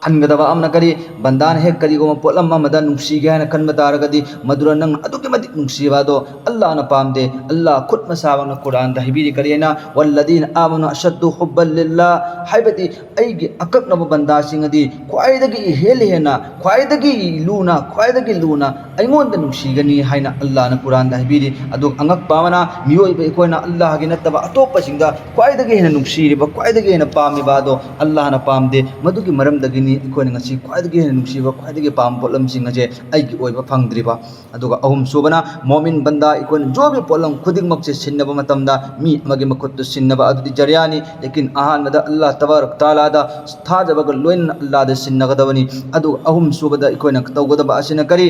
ꯈꯟꯒꯗꯕ ꯑꯃꯅ ꯀꯔꯤ? ꯕꯟꯗꯥꯅ ꯍꯦꯛ ꯀꯔꯤꯒꯨꯝꯕ ꯄꯣꯠꯂꯝ ꯑꯃꯗ ꯅꯨꯡꯁꯤꯒꯦ ꯍꯥꯏꯅ ꯈꯟꯕ ꯇꯥꯔꯒꯗꯤ, ꯃꯗꯨꯗ ꯅꯪꯅ ꯑꯗꯨꯛꯀꯤ ꯃꯇꯤꯛ ꯅꯨꯡꯁꯤꯕ ꯑꯗꯣ ꯑꯜꯂꯥꯍꯅ ꯄꯥꯝꯗꯦ꯫ ꯑꯜꯂꯥꯍ ꯈꯨꯠ ꯃꯁꯥꯃꯛꯅ ꯀꯨꯔꯥꯟꯗ ꯍꯥꯏꯕꯤꯔꯤ ꯀꯔꯤ ꯍꯥꯏꯅ? "ꯋꯜꯂꯗꯤꯅ ꯑꯥꯃꯅꯨ ꯑꯁꯠꯗꯨ ꯍꯨꯕ꯭ꯕꯜ ꯂꯤꯜꯂꯥꯍ", ꯍꯥꯏꯕꯗꯤ ꯑꯩꯒꯤ ꯑꯀꯛꯅꯕ ꯕꯟꯗꯥꯁꯤꯡ ꯑꯗꯤ ꯈ꯭ꯋꯥꯏꯗꯒꯤ ꯍꯦꯜꯂꯤ ꯍꯦꯟꯅ, ꯈ꯭ꯋꯥꯏꯗꯒꯤ ꯂꯨꯅ, ꯈ꯭ꯋꯥꯏꯗꯒꯤ ꯂꯨꯅ ꯑꯩꯉꯣꯟꯗ ꯅꯨꯡꯁꯤꯒꯅꯤ ꯍꯥꯏꯅ ꯑꯜꯂꯥꯍꯅ ꯀꯨꯔꯥꯟꯗ ꯍꯥꯏꯕꯤꯔꯤ꯫ ꯑꯗꯨꯒ ꯑꯉꯛꯄ ꯑꯃꯅ, ꯃꯤꯑꯣꯏꯕ ꯑꯩꯈꯣꯏꯅ ꯑꯜꯂꯥꯍꯒꯤ ꯅꯠꯇꯕ ꯑꯇꯣꯞꯄꯁꯤꯡꯗ ꯈ꯭ꯋꯥꯏꯗꯒꯤ ꯍꯦꯟꯅ ꯅꯨꯡꯁꯤꯔꯤꯕ, ꯈ꯭ꯋꯥꯏꯗꯒꯤ ꯍꯦꯟꯅ ꯄꯥꯝꯃꯤꯕ ꯑꯗꯣ ꯑꯜꯂꯥꯍꯅ ꯄꯥꯝꯗꯦ꯫ ꯃꯗꯨꯒꯤ ꯃꯔꯝꯗꯒꯤꯅꯤ ꯑꯩꯈꯣꯏꯅ ꯉꯁꯤ ꯈ꯭ꯋꯥꯏꯗꯒꯤ ꯍꯦꯟꯅ ꯅꯨꯡꯁꯤꯕ, ꯈ꯭ꯋꯥꯏꯗꯒꯤ ꯄꯥꯝꯕ ꯄꯣꯠꯂꯝꯁꯤꯡ ꯑꯁꯦ ꯑꯩꯒꯤ ꯑꯣꯏꯕ ꯐꯪꯗ꯭ꯔꯤꯕ꯫ ꯑꯗꯨꯒ ꯑꯍꯨꯝꯁꯨꯕꯅ, ꯃꯣꯃꯤꯟ ꯕꯟꯗꯥ ꯑꯩꯈꯣꯏꯅ ꯖꯣꯕꯤ ꯄꯣꯠꯂꯝ ꯈꯨꯗꯤꯡꯃꯛꯁꯦ ꯁꯤꯟꯅꯕ ꯃꯇꯝꯗ ꯃꯤ ꯑꯃꯒꯤ ꯃꯈꯨꯠꯇ ꯁꯤꯟꯅꯕ ꯑꯗꯨꯗꯤ ꯖꯔꯤꯌꯥꯅꯤ꯫ ꯂꯦꯀꯤꯟ ꯑꯍꯥꯟꯕꯗ ꯑꯜꯂꯥꯍ ꯇꯕꯥꯔꯛ ꯇꯥꯂꯥꯗ ꯊꯥꯖꯕꯒ ꯂꯣꯏꯅꯅ ꯑꯜꯂꯥꯍꯗ ꯁꯤꯟꯅꯒꯗꯕꯅꯤ꯫ ꯑꯗꯨꯒ ꯑꯍꯨꯝꯁꯨꯕꯗ ꯑꯩꯈꯣꯏꯅ ꯇꯧꯒꯗꯕ ꯑꯁꯤꯅ ꯀꯔꯤ?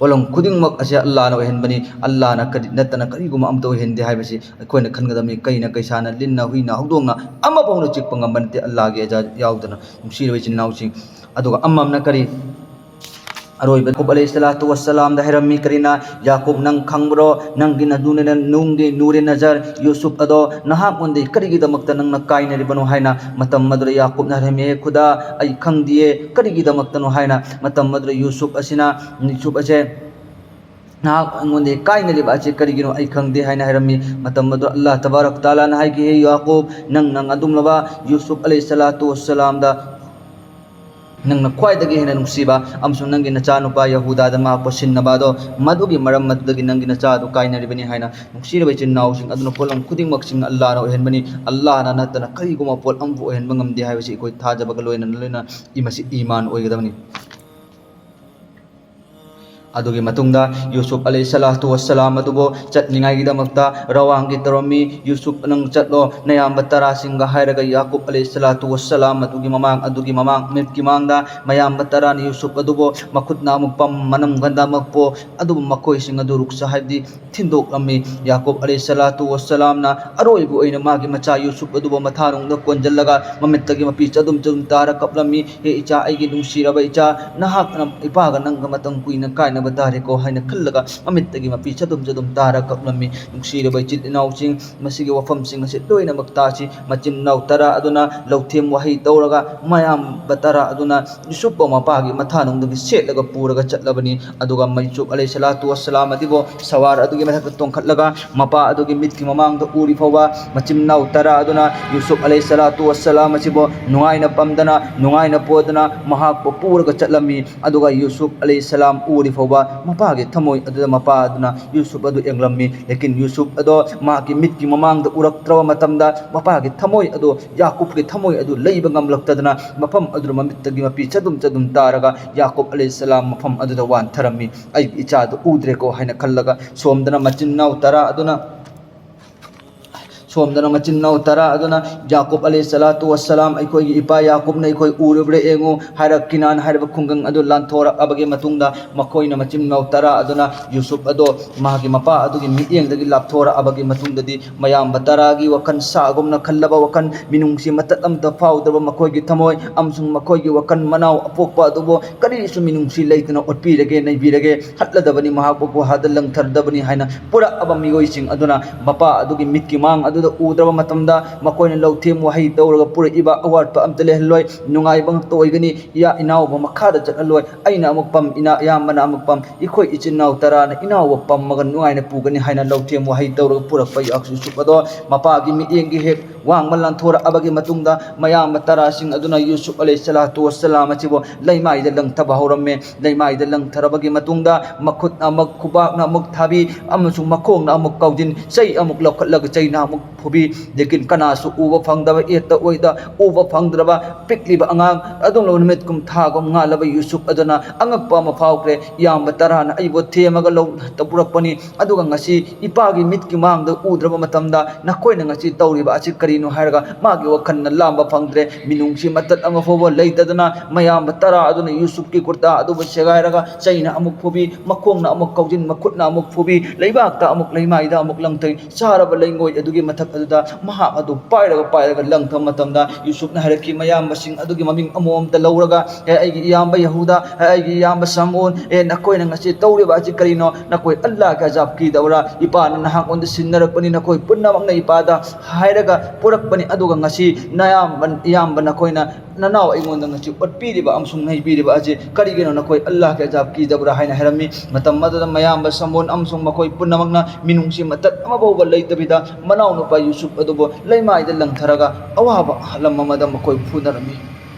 ꯄꯣꯠꯂꯝ ꯈꯨꯗꯤꯡꯃꯛ ꯑꯁꯤ ꯑꯜꯂꯥꯍꯅ ꯑꯣꯏꯍꯟꯕꯅꯤ꯫ ꯑꯜꯂꯥꯍꯅ ꯀꯔꯤ ꯅꯠꯇꯅ ꯀꯔꯤꯒꯨꯝꯕ ꯑꯝꯇ ꯑꯣꯏꯍꯟꯗꯦ ꯍꯥꯏꯕꯁꯤ ꯑꯩꯈꯣꯏꯅ ꯈꯟꯒꯗꯕꯅꯤ꯫ ꯀꯩꯅ, ꯀꯩꯁꯥꯅ, ꯂꯤꯟꯅ, ꯍꯨꯏꯅ, ꯍꯧꯗꯣꯡꯅ ꯑꯃꯐꯥꯎꯅ ꯆꯤꯛꯄ ꯉꯝꯕ ꯅꯠꯇꯦ ꯑꯜꯂꯥꯍꯒꯤ ꯑꯦꯖꯥꯖ ꯌꯥꯎꯗꯅ꯫ ꯅꯨꯡꯁꯤꯔꯕ ꯏꯆꯤꯟ ꯏꯅꯥꯎꯁꯤꯡ, ꯑꯗꯨꯒ ꯑꯃ ꯑꯃꯅ ꯀꯔꯤ? ꯑꯔꯣꯏꯕ ꯌꯥꯀꯨꯕ ꯑꯂꯩꯍꯤꯁꯁꯂꯥꯇꯨ ꯋꯥꯁꯁꯂꯥꯝꯗ ꯍꯥꯏꯔꯝꯃꯤ ꯀꯔꯤꯅ? "ꯌꯥꯀꯨꯕ, ꯅꯪ ꯈꯪꯕ꯭ꯔꯣ? ꯅꯪꯒꯤ ꯅꯗꯨꯅꯤꯅ ꯅꯨꯡꯒꯤ ꯅꯨꯔꯦ ꯅꯖꯔ ꯌꯨꯁꯨꯞ ꯑꯗꯣ ꯅꯍꯥꯛꯉꯣꯟꯗꯒꯤ ꯀꯔꯤꯒꯤꯗꯃꯛꯇ ꯅꯪꯅ ꯀꯥꯏꯅꯔꯤꯕꯅꯣ?" ꯍꯥꯏꯅ꯫ ꯃꯇꯝ ꯑꯗꯨꯗ ꯌꯥꯀꯨꯕꯅ ꯍꯥꯏꯔꯝꯃꯤ, "ꯍꯦ ꯈꯨꯗꯥ, ꯑꯩ ꯈꯪꯗꯤꯌꯦ ꯀꯔꯤꯒꯤꯗꯃꯛꯇꯅꯣ" ꯍꯥꯏꯅ꯫ ꯃꯇꯝ ꯑꯗꯨꯗ ꯌꯨꯁꯨꯞ ꯑꯁꯤꯅ, ꯌꯨꯁꯨꯞ ꯑꯁꯦ ꯅꯍꯥꯛ ꯑꯩꯉꯣꯟꯗꯒꯤ ꯀꯥꯏꯅꯔꯤꯕ ꯑꯁꯤ ꯀꯔꯤꯒꯤꯅꯣ ꯑꯩ ꯈꯪꯗꯦ ꯍꯥꯏꯅ ꯍꯥꯏꯔꯝꯃꯤ꯫ ꯃꯇꯝ ꯑꯗꯨ ꯑꯜꯂꯥꯍ ꯇꯕꯥꯔꯛ ꯇꯥꯂꯥꯅ ꯍꯥꯏꯈꯤ, "ꯍꯦ ꯌꯥꯀꯨꯕ, ꯅꯪ, ꯅꯪ ꯑꯗꯨꯝꯂꯕ ꯌꯨꯁꯨꯐ ꯑꯂꯩꯍꯤꯁꯁꯂꯥꯇꯨ ꯋꯥꯁꯁꯂꯥꯝꯗ ꯅꯪꯅ ꯈ꯭ꯋꯥꯏꯗꯒꯤ ꯍꯦꯟꯅ ꯅꯨꯡꯁꯤꯕ ꯑꯃꯁꯨꯡ ꯅꯪꯒꯤ ꯅꯆꯥꯅꯨꯄꯥ ꯌꯍꯨꯗꯥꯗ ꯃꯍꯥꯛꯄꯨ ꯁꯤꯟꯅꯕ ꯑꯗꯣ, ꯃꯗꯨꯒꯤ ꯃꯔꯝ ꯑꯗꯨꯗꯒꯤ ꯅꯪꯒꯤ ꯅꯆꯥ ꯑꯗꯨ ꯀꯥꯏꯅꯔꯤꯕꯅꯤ" ꯍꯥꯏꯅ꯫ ꯅꯨꯡꯁꯤꯔꯕ ꯏꯆꯤꯟ ꯏꯅꯥꯎꯁꯤꯡ ꯑꯗꯨꯅ, ꯄꯣꯠꯂꯝ ꯈꯨꯗꯤꯡꯃꯛꯁꯤꯡ ꯑꯜꯂꯥꯍꯅ ꯑꯣꯏꯍꯟꯕꯅꯤ꯫ ꯑꯜꯂꯥꯍꯅ ꯅꯠꯇꯅ ꯀꯔꯤꯒꯨꯝꯕ ꯄꯣꯠ ꯑꯃꯐꯥꯎ ꯑꯣꯏꯍꯟꯕ ꯉꯝꯗꯦ ꯍꯥꯏꯕꯁꯤ ꯑꯩꯈꯣꯏ ꯊꯥꯖꯕꯒ ꯂꯣꯏꯅꯅ, ꯂꯣꯏꯅꯅ ꯃꯁꯤ ꯏꯃꯥꯟ ꯑꯣꯏꯒꯗꯕꯅꯤ꯫ ꯑꯗꯨꯒꯤ ꯃꯇꯨꯡꯗ ꯌꯨꯁꯨꯞ ꯑꯂꯩꯍꯤꯁꯁꯂꯥꯇꯨ ꯋꯥꯁꯁꯂꯥꯝ ꯑꯗꯨꯕꯨ ꯆꯠꯅꯤꯡꯉꯥꯏꯒꯤꯗꯃꯛꯇ ꯔꯋꯥꯡꯒꯤ ꯇꯧꯔꯝꯃꯤ꯫ "ꯌꯨꯁꯨꯞ, ꯅꯪ ꯆꯠꯂꯣ, ꯅꯌꯥꯝꯕ ꯇꯔꯥꯁꯤꯡꯒ" ꯍꯥꯏꯔꯒ ꯌꯥꯀꯨꯞ ꯑꯂꯩꯍꯤꯁꯁꯂꯥꯇꯨ ꯋꯥꯁꯁꯂꯥꯝ ꯑꯗꯨꯒꯤ ꯃꯃꯥꯡ, ꯑꯗꯨꯒꯤ ꯃꯃꯥꯡ ꯃꯤꯠꯀꯤ ꯃꯥꯡꯗ ꯃꯌꯥꯝꯕ ꯇꯔꯥꯅ ꯌꯨꯁꯨꯞ ꯑꯗꯨꯕꯨ ꯃꯈꯨꯠꯅ ꯑꯃꯨꯛ ꯄꯝ, ꯃꯅꯝꯒꯟꯗ ꯑꯃꯨꯛ ꯄꯣ, ꯑꯗꯨꯕꯨ ꯃꯈꯣꯏꯁꯤꯡ ꯑꯗꯨ ꯔꯨꯛꯁ ꯍꯥꯏꯕꯗꯤ ꯊꯤꯟꯗꯣꯛꯂꯝꯃꯤ꯫ ꯌꯥꯀꯨꯞ ꯑꯂꯩꯍꯤꯁꯁꯂꯥꯇꯨ ꯋꯥꯁꯁꯂꯥꯝꯅ ꯑꯔꯣꯏꯕ ꯑꯣꯏꯅ ꯃꯥꯒꯤ ꯃꯆꯥ ꯌꯨꯁꯨꯞ ꯑꯗꯨꯕꯨ ꯃꯊꯥꯅꯨꯡꯗ ꯀꯣꯟꯖꯜꯂꯒ ꯃꯃꯤꯠꯇꯒꯤ ꯃꯄꯤ ꯆꯗꯨꯝ ꯆꯗꯨꯝ ꯇꯥꯔ ꯀꯞꯂꯝꯃꯤ꯫ "ꯍꯦ ꯏꯆꯥ, ꯑꯩꯒꯤ ꯅꯨꯡꯁꯤꯔꯕ ꯏꯆꯥ, ꯅꯍꯥꯛꯅ ꯏꯄꯥꯒ ꯅꯪꯒ ꯃꯇꯝ ꯀꯨꯏꯅ ꯀꯥꯏꯅꯕ ꯇꯥꯔꯦꯀꯣ" ꯍꯥꯏꯅ ꯈꯜꯂꯒ ꯃꯃꯤꯠꯇꯒꯤ ꯃꯄꯤ ꯆꯗꯨꯝ ꯆꯗꯨꯝ ꯇꯥꯔ ꯀꯞꯂꯝꯃꯤ꯫ ꯅꯨꯡꯁꯤꯔꯕ ꯏꯆꯤꯜ ꯏꯅꯥꯎꯁꯤꯡ, ꯃꯁꯤꯒꯤ ꯋꯥꯐꯝꯁꯤꯡ ꯑꯁꯤ ꯂꯣꯏꯅꯃꯛ ꯇꯥꯁꯤ꯫ ꯃꯆꯤꯟ ꯃꯅꯥꯎ ꯇꯔꯥ ꯑꯗꯨꯅ ꯂꯧꯊꯦꯝ ꯋꯥꯍꯩ ꯇꯧꯔꯒ ꯃꯌꯥꯝꯕ ꯇꯔꯥ ꯑꯗꯨꯅ ꯌꯨꯁꯨꯞꯄꯨ ꯃꯄꯥꯒꯤ ꯃꯊꯥꯅꯨꯡꯗꯒꯤ ꯁꯦꯠꯂꯒ ꯄꯨꯔꯒ ꯆꯠꯂꯕꯅꯤ꯫ ꯑꯗꯨꯒ ꯌꯨꯁꯨꯞ ꯑꯂꯩꯍꯤꯁꯁꯂꯥꯇꯨ ꯋꯥꯁꯁꯂꯥꯝ ꯑꯗꯨꯕꯨ ꯁꯋꯥꯔ ꯑꯗꯨꯒꯤ ꯃꯊꯛꯇ ꯇꯣꯡꯈꯠꯂꯒ ꯃꯄꯥ ꯑꯗꯨꯒꯤ ꯃꯤꯠꯀꯤ ꯃꯃꯥꯡꯗ ꯎꯔꯤ ꯐꯥꯎꯕ ꯃꯆꯤꯟ ꯃꯅꯥꯎ ꯇꯔꯥ ꯑꯗꯨꯅ ꯌꯨꯁꯨꯞ ꯑꯂꯩꯍꯤꯁꯁꯂꯥꯇꯨ ꯋꯥꯁꯁꯂꯥꯝ ꯑꯁꯤꯕꯨ ꯅꯨꯡꯉꯥꯏꯅ ꯄꯝꯗꯅ, ꯅꯨꯡꯉꯥꯏꯅ ꯄꯣꯗꯅ ꯃꯍꯥꯛꯄꯨ ꯄꯨꯔꯒ ꯆꯠꯂꯝꯃꯤ꯫ ꯑꯗꯨꯒ ꯌꯨꯁꯨꯞ ꯑꯂꯩꯍꯤꯁꯁꯂꯥꯝ ꯎꯔꯤ ꯐꯥꯎꯕ ꯃꯄꯥꯒꯤ ꯊꯃꯣꯏ ꯑꯗꯨꯗ ꯃꯄꯥ ꯑꯗꯨꯅ ꯌꯨꯁꯨꯞ ꯑꯗꯨ ꯌꯦꯡꯂꯝꯃꯤ꯫ ꯂꯦꯀꯤꯟ ꯌꯨꯁꯨꯞ ꯑꯗꯣ ꯃꯍꯥꯛꯀꯤ ꯃꯤꯠꯀꯤ ꯃꯃꯥꯡꯗ ꯎꯔꯛꯇ꯭ꯔꯕ ꯃꯇꯝꯗ ꯃꯄꯥꯒꯤ ꯊꯃꯣꯏ ꯑꯗꯨ, ꯌꯥꯀꯨꯞꯀꯤ ꯊꯃꯣꯏ ꯑꯗꯨ ꯂꯩꯕ ꯉꯝꯂꯛꯇꯗꯅ ꯃꯐꯝ ꯑꯗꯨꯗ ꯃꯃꯤꯠꯇꯒꯤ ꯃꯄꯤ ꯆꯗꯨꯝ ꯆꯗꯨꯝ ꯇꯥꯔꯒ ꯌꯥꯀꯨꯞ ꯑꯂꯩꯍꯤꯁꯁꯂꯥꯝ ꯃꯐꯝ ꯑꯗꯨꯗ ꯋꯥꯟꯊꯔꯝꯃꯤ꯫ "ꯑꯩꯒꯤ ꯏꯆꯥꯗꯨ ꯎꯗ꯭ꯔꯦꯀꯣ" ꯍꯥꯏꯅ ꯈꯜꯂꯒ ꯁꯣꯝꯗꯅ ꯃꯆꯤꯟ ꯃꯅꯥꯎ ꯇꯔꯥ ꯑꯗꯨꯅ ꯁꯣꯝꯗꯅ ꯃꯆꯤꯟ ꯃꯅꯥꯎ ꯇꯔꯥ ꯑꯗꯨꯅ, "ꯌꯥꯀꯨꯞ ꯑꯂꯩꯍꯤꯁꯁꯂꯥꯇꯨ ꯋꯥꯁꯁꯂꯥꯝ, ꯑꯩꯈꯣꯏꯒꯤ ꯏꯄꯥ ꯌꯥꯀꯨꯞꯅ ꯑꯩꯈꯣꯏ ꯎꯔꯕ꯭ꯔꯥ ꯌꯦꯡꯉꯨ" ꯍꯥꯏꯔ ꯀꯤꯅꯥꯟ ꯍꯥꯏꯔꯤꯕ ꯈꯨꯡꯒꯪ ꯑꯗꯨ ꯂꯥꯟꯊꯣꯔꯛꯑꯕꯒꯤ ꯃꯇꯨꯡꯗ ꯃꯈꯣꯏꯅ ꯃꯆꯤꯟ ꯃꯅꯥꯎ ꯇꯔꯥ ꯑꯗꯨꯅ ꯌꯨꯁꯨꯞ ꯑꯗꯣ ꯃꯥꯒꯤ ꯃꯄꯥ ꯑꯗꯨꯒꯤ ꯃꯤꯠꯌꯦꯡꯗꯒꯤ ꯂꯥꯞꯊꯣꯔꯛꯑꯕꯒꯤ ꯃꯇꯨꯡꯗꯗꯤ ꯃꯌꯥꯝꯕ ꯇꯔꯥꯒꯤ ꯋꯥꯈꯜ ꯁꯥꯒꯨꯝꯅ ꯈꯜꯂꯕ ꯋꯥꯈꯜ, ꯃꯤꯅꯨꯡꯁꯤ ꯃꯇꯠ ꯑꯃꯠꯇ ꯐꯥꯎꯗ꯭ꯔꯕ ꯃꯈꯣꯏꯒꯤ ꯊꯃꯣꯏ ꯑꯃꯁꯨꯡ ꯃꯈꯣꯏꯒꯤ ꯋꯥꯈꯜ ꯃꯅꯥꯎ ꯑꯄꯣꯛꯄ ꯑꯗꯨꯕꯨ ꯀꯔꯤꯁꯨ ꯃꯤꯅꯨꯡꯁꯤ ꯂꯩꯇꯅ ꯑꯣꯠꯄꯤꯔꯒꯦ, ꯅꯩꯕꯤꯔꯒꯦ, ꯍꯠꯂꯗꯕꯅꯤ, ꯃꯍꯥꯛꯄꯨ ꯒꯨꯍꯥꯗ ꯂꯪꯊꯔꯗꯕꯅꯤ ꯍꯥꯏꯅ ꯄꯨꯔꯛꯑꯕ ꯃꯤꯑꯣꯏꯁꯤꯡ ꯑꯗꯨꯅ ꯃꯄꯥ ꯑꯗꯨꯒꯤ ꯃꯤꯠꯀꯤ ꯃꯥꯡ ꯑꯗꯨ ꯑꯗꯨꯗ ꯎꯗ꯭ꯔꯕ ꯃꯇꯝꯗ ꯃꯈꯣꯏꯅ ꯂꯧꯊꯦꯝ ꯋꯥꯍꯩ ꯇꯧꯔꯒ ꯄꯨꯔꯛꯏꯕ ꯑꯋꯥꯠꯄ ꯑꯝꯇ ꯂꯩꯍꯜꯂꯣꯏ, ꯅꯨꯡꯉꯥꯏꯕ ꯉꯥꯛꯇ ꯑꯣꯏꯒꯅꯤ꯫ ꯏꯌꯥ ꯏꯅꯥꯎꯕ ꯃꯈꯥꯗ ꯆꯠꯍꯜꯂꯣꯏ, ꯑꯩꯅ ꯑꯃꯨꯛ ꯄꯝ, ꯏꯅꯥ ꯏꯌꯥꯝꯕꯅ ꯑꯃꯨꯛ ꯄꯝ, ꯑꯩꯈꯣꯏ ꯏꯆꯤꯟ ꯏꯅꯥꯎ ꯇꯔꯥꯅ ꯏꯅꯥꯎꯕ ꯄꯝꯃꯒ ꯅꯨꯡꯉꯥꯏꯅ ꯄꯨꯒꯅꯤ ꯍꯥꯏꯅ ꯂꯧꯊꯦꯝ ꯋꯥꯍꯩ ꯇꯧꯔꯒ ꯄꯨꯔꯛꯄ ꯌꯨꯁꯨꯞ ꯑꯗꯣ ꯃꯄꯥꯒꯤ ꯃꯤꯠꯌꯦꯡꯒꯤ ꯍꯦꯛ ꯋꯥꯡꯃ ꯂꯥꯟꯊꯣꯔꯛꯑꯕꯒꯤ ꯃꯇꯨꯡꯗ ꯃꯌꯥꯝꯕ ꯇꯔꯥꯁꯤꯡ ꯑꯗꯨꯅ ꯌꯨꯁꯨꯞ ꯑꯂꯩꯍꯤꯁꯁꯂꯥꯇꯨ ꯋꯥꯁꯁꯂꯥꯝ ꯑꯁꯤꯕꯨ ꯂꯩꯃꯥꯏꯗ ꯂꯪꯊꯕ ꯍꯧꯔꯝꯃꯦ꯫ ꯂꯩꯃꯥꯏꯗ ꯂꯪꯊꯔꯕꯒꯤ ꯃꯇꯨꯡꯗ ꯃꯈꯨꯠꯅ ꯑꯃꯨꯛ, ꯈꯨꯕꯥꯛꯅ ꯑꯃꯨꯛ ꯊꯥꯕꯤ ꯑꯃꯁꯨꯡ ꯃꯈꯣꯡꯅ ꯑꯃꯨꯛ ꯀꯥꯎꯖꯤꯟ, ꯆꯩ ꯑꯃꯨꯛ ꯂꯧꯈꯠꯂꯒ ꯆꯩꯅ ꯑꯃꯨꯛ ꯐꯨꯕꯤ꯫ ꯂꯦꯀꯤꯟ ꯀꯅꯥꯁꯨ ꯎꯕ ꯐꯪꯗꯕ, ꯑꯦꯠꯇ ꯑꯣꯏꯗ ꯎꯕ ꯐꯪꯗ꯭ꯔꯕ ꯄꯤꯛꯂꯤꯕ ꯑꯉꯥꯡ ꯑꯗꯨꯝ ꯅꯨꯃꯤꯠ ꯀꯨꯝꯊꯥꯒꯨꯝ ꯉꯥꯜꯂꯕ ꯌꯨꯁꯨꯞ ꯑꯗꯨꯅ ꯑꯉꯛꯄ ꯑꯃ ꯐꯥꯎꯈ꯭ꯔꯦ꯫ ꯏꯌꯥꯝꯕ ꯇꯔꯥꯅ ꯑꯩꯕꯨ ꯊꯦꯝꯃꯒ ꯂꯧ ꯄꯨꯔꯛꯄꯅꯤ, ꯑꯗꯨꯒ ꯉꯁꯤ ꯏꯄꯥꯒꯤ ꯃꯤꯠꯀꯤ ꯃꯥꯡꯗ ꯎꯗ꯭ꯔꯕ ꯃꯇꯝꯗ ꯅꯈꯣꯏꯅ ꯉꯁꯤ ꯇꯧꯔꯤꯕ ꯑꯁꯤ ꯀꯔꯤꯅꯣ ꯍꯥꯏꯔꯒ ꯃꯥꯒꯤ ꯋꯥꯈꯜꯅ ꯂꯥꯝꯕ ꯐꯪꯗ꯭ꯔꯦ꯫ ꯃꯤꯅꯨꯡꯁꯤ ꯃꯇꯠ ꯑꯃ ꯐꯥꯎꯕ ꯂꯩꯇꯗꯅ ꯃꯌꯥꯝꯕ ꯇꯔꯥ ꯑꯗꯨꯅ ꯌꯨꯁꯨꯞꯀꯤ ꯀꯨꯔꯇꯥ ꯑꯗꯨꯕꯨ ꯁꯦꯒꯥꯏꯔꯒ ꯆꯩꯅ ꯑꯃꯨꯛ ꯐꯨꯕꯤ, ꯃꯈꯣꯡꯅ ꯑꯃꯨꯛ ꯀꯥꯎꯖꯤꯟ, ꯃꯈꯨꯠꯅ ꯑꯃꯨꯛ ꯐꯨꯕꯤ, ꯂꯩꯕꯥꯛꯇ ꯑꯃꯨꯛ, ꯂꯩꯃꯥꯏꯗ ꯑꯃꯨꯛ ꯂꯪꯊꯩ꯫ ꯆꯥꯔꯕ ꯂꯩꯉꯣꯏ ꯑꯗꯨꯒꯤ ꯃꯊꯛ ꯑꯗꯨꯗ ꯃꯍꯥꯛ ꯑꯗꯨ ꯄꯥꯏꯔꯒ, ꯄꯥꯏꯔꯒ ꯂꯪꯊꯕ ꯃꯇꯝꯗ ꯌꯨꯁꯨꯞꯅ ꯍꯥꯏꯔꯛꯈꯤ, ꯃꯌꯥꯝꯕꯁꯤꯡ ꯑꯗꯨꯒꯤ ꯃꯃꯤꯡ ꯑꯃꯃꯝꯇ ꯂꯧꯔꯒ, "ꯑꯦ, ꯑꯩꯒꯤ ꯏꯌꯥꯝꯕ ꯌꯍꯨꯗꯥ, ꯑꯦ, ꯑꯩꯒꯤ ꯏꯌꯥꯝꯕ ꯁꯝꯑꯣꯟ, ꯑꯦ, ꯅꯈꯣꯏꯅ ꯉꯁꯤ ꯇꯧꯔꯤꯕ ꯑꯁꯤ ꯀꯔꯤꯅꯣ? ꯅꯈꯣꯏ ꯑꯜꯂꯥꯍꯒꯤ ꯑꯖꯥꯕ ꯀꯤꯗꯕ꯭ꯔꯥ? ꯏꯄꯥꯅ ꯅꯍꯥꯛꯉꯣꯟꯗ ꯁꯤꯟꯅꯔꯛꯄꯅꯤ, ꯅꯈꯣꯏ ꯄꯨꯝꯅꯃꯛꯅ ꯏꯄꯥꯗ ꯍꯥꯏꯔꯒ ꯄꯨꯔꯛꯄꯅꯤ, ꯑꯗꯨꯒ ꯉꯁꯤ ꯅꯌꯥꯝꯕ, ꯏꯌꯥꯝꯕ ꯅꯈꯣꯏꯅ ꯅꯅꯥꯎ ꯑꯩꯉꯣꯟꯗ ꯉꯁꯤ ꯑꯣꯠꯄꯤꯔꯤꯕ ꯑꯃꯁꯨꯡ ꯅꯩꯕꯤꯔꯤꯕ ꯑꯁꯤ ꯀꯔꯤꯒꯤꯅꯣ? ꯅꯈꯣꯏ ꯑꯜꯂꯥꯍꯒꯤ ꯑꯖꯥꯕ ꯀꯤꯗꯕ꯭ꯔꯥ?" ꯍꯥꯏꯅ ꯍꯥꯏꯔꯝꯃꯤ꯫ ꯃꯇꯝ ꯑꯗꯨꯗ ꯃꯌꯥꯝꯕ ꯁꯝꯑꯣꯟ ꯑꯃꯁꯨꯡ ꯃꯈꯣꯏ ꯄꯨꯝꯅꯃꯛꯅ ꯃꯤꯅꯨꯡꯁꯤ ꯃꯇꯠ ꯑꯃ ꯐꯥꯎꯕ ꯂꯩꯇꯕꯤꯗ ꯃꯅꯥꯎꯅꯨꯄꯥ ꯌꯨꯁꯨꯞ ꯑꯗꯨꯕꯨ ꯂꯩꯃꯥꯏꯗ ꯂꯪꯊꯔꯒ ꯑꯋꯥꯕ ꯂꯝ ꯑꯃꯗ ꯃꯈꯣꯏ ꯐꯨꯅꯔꯝꯃꯤ꯫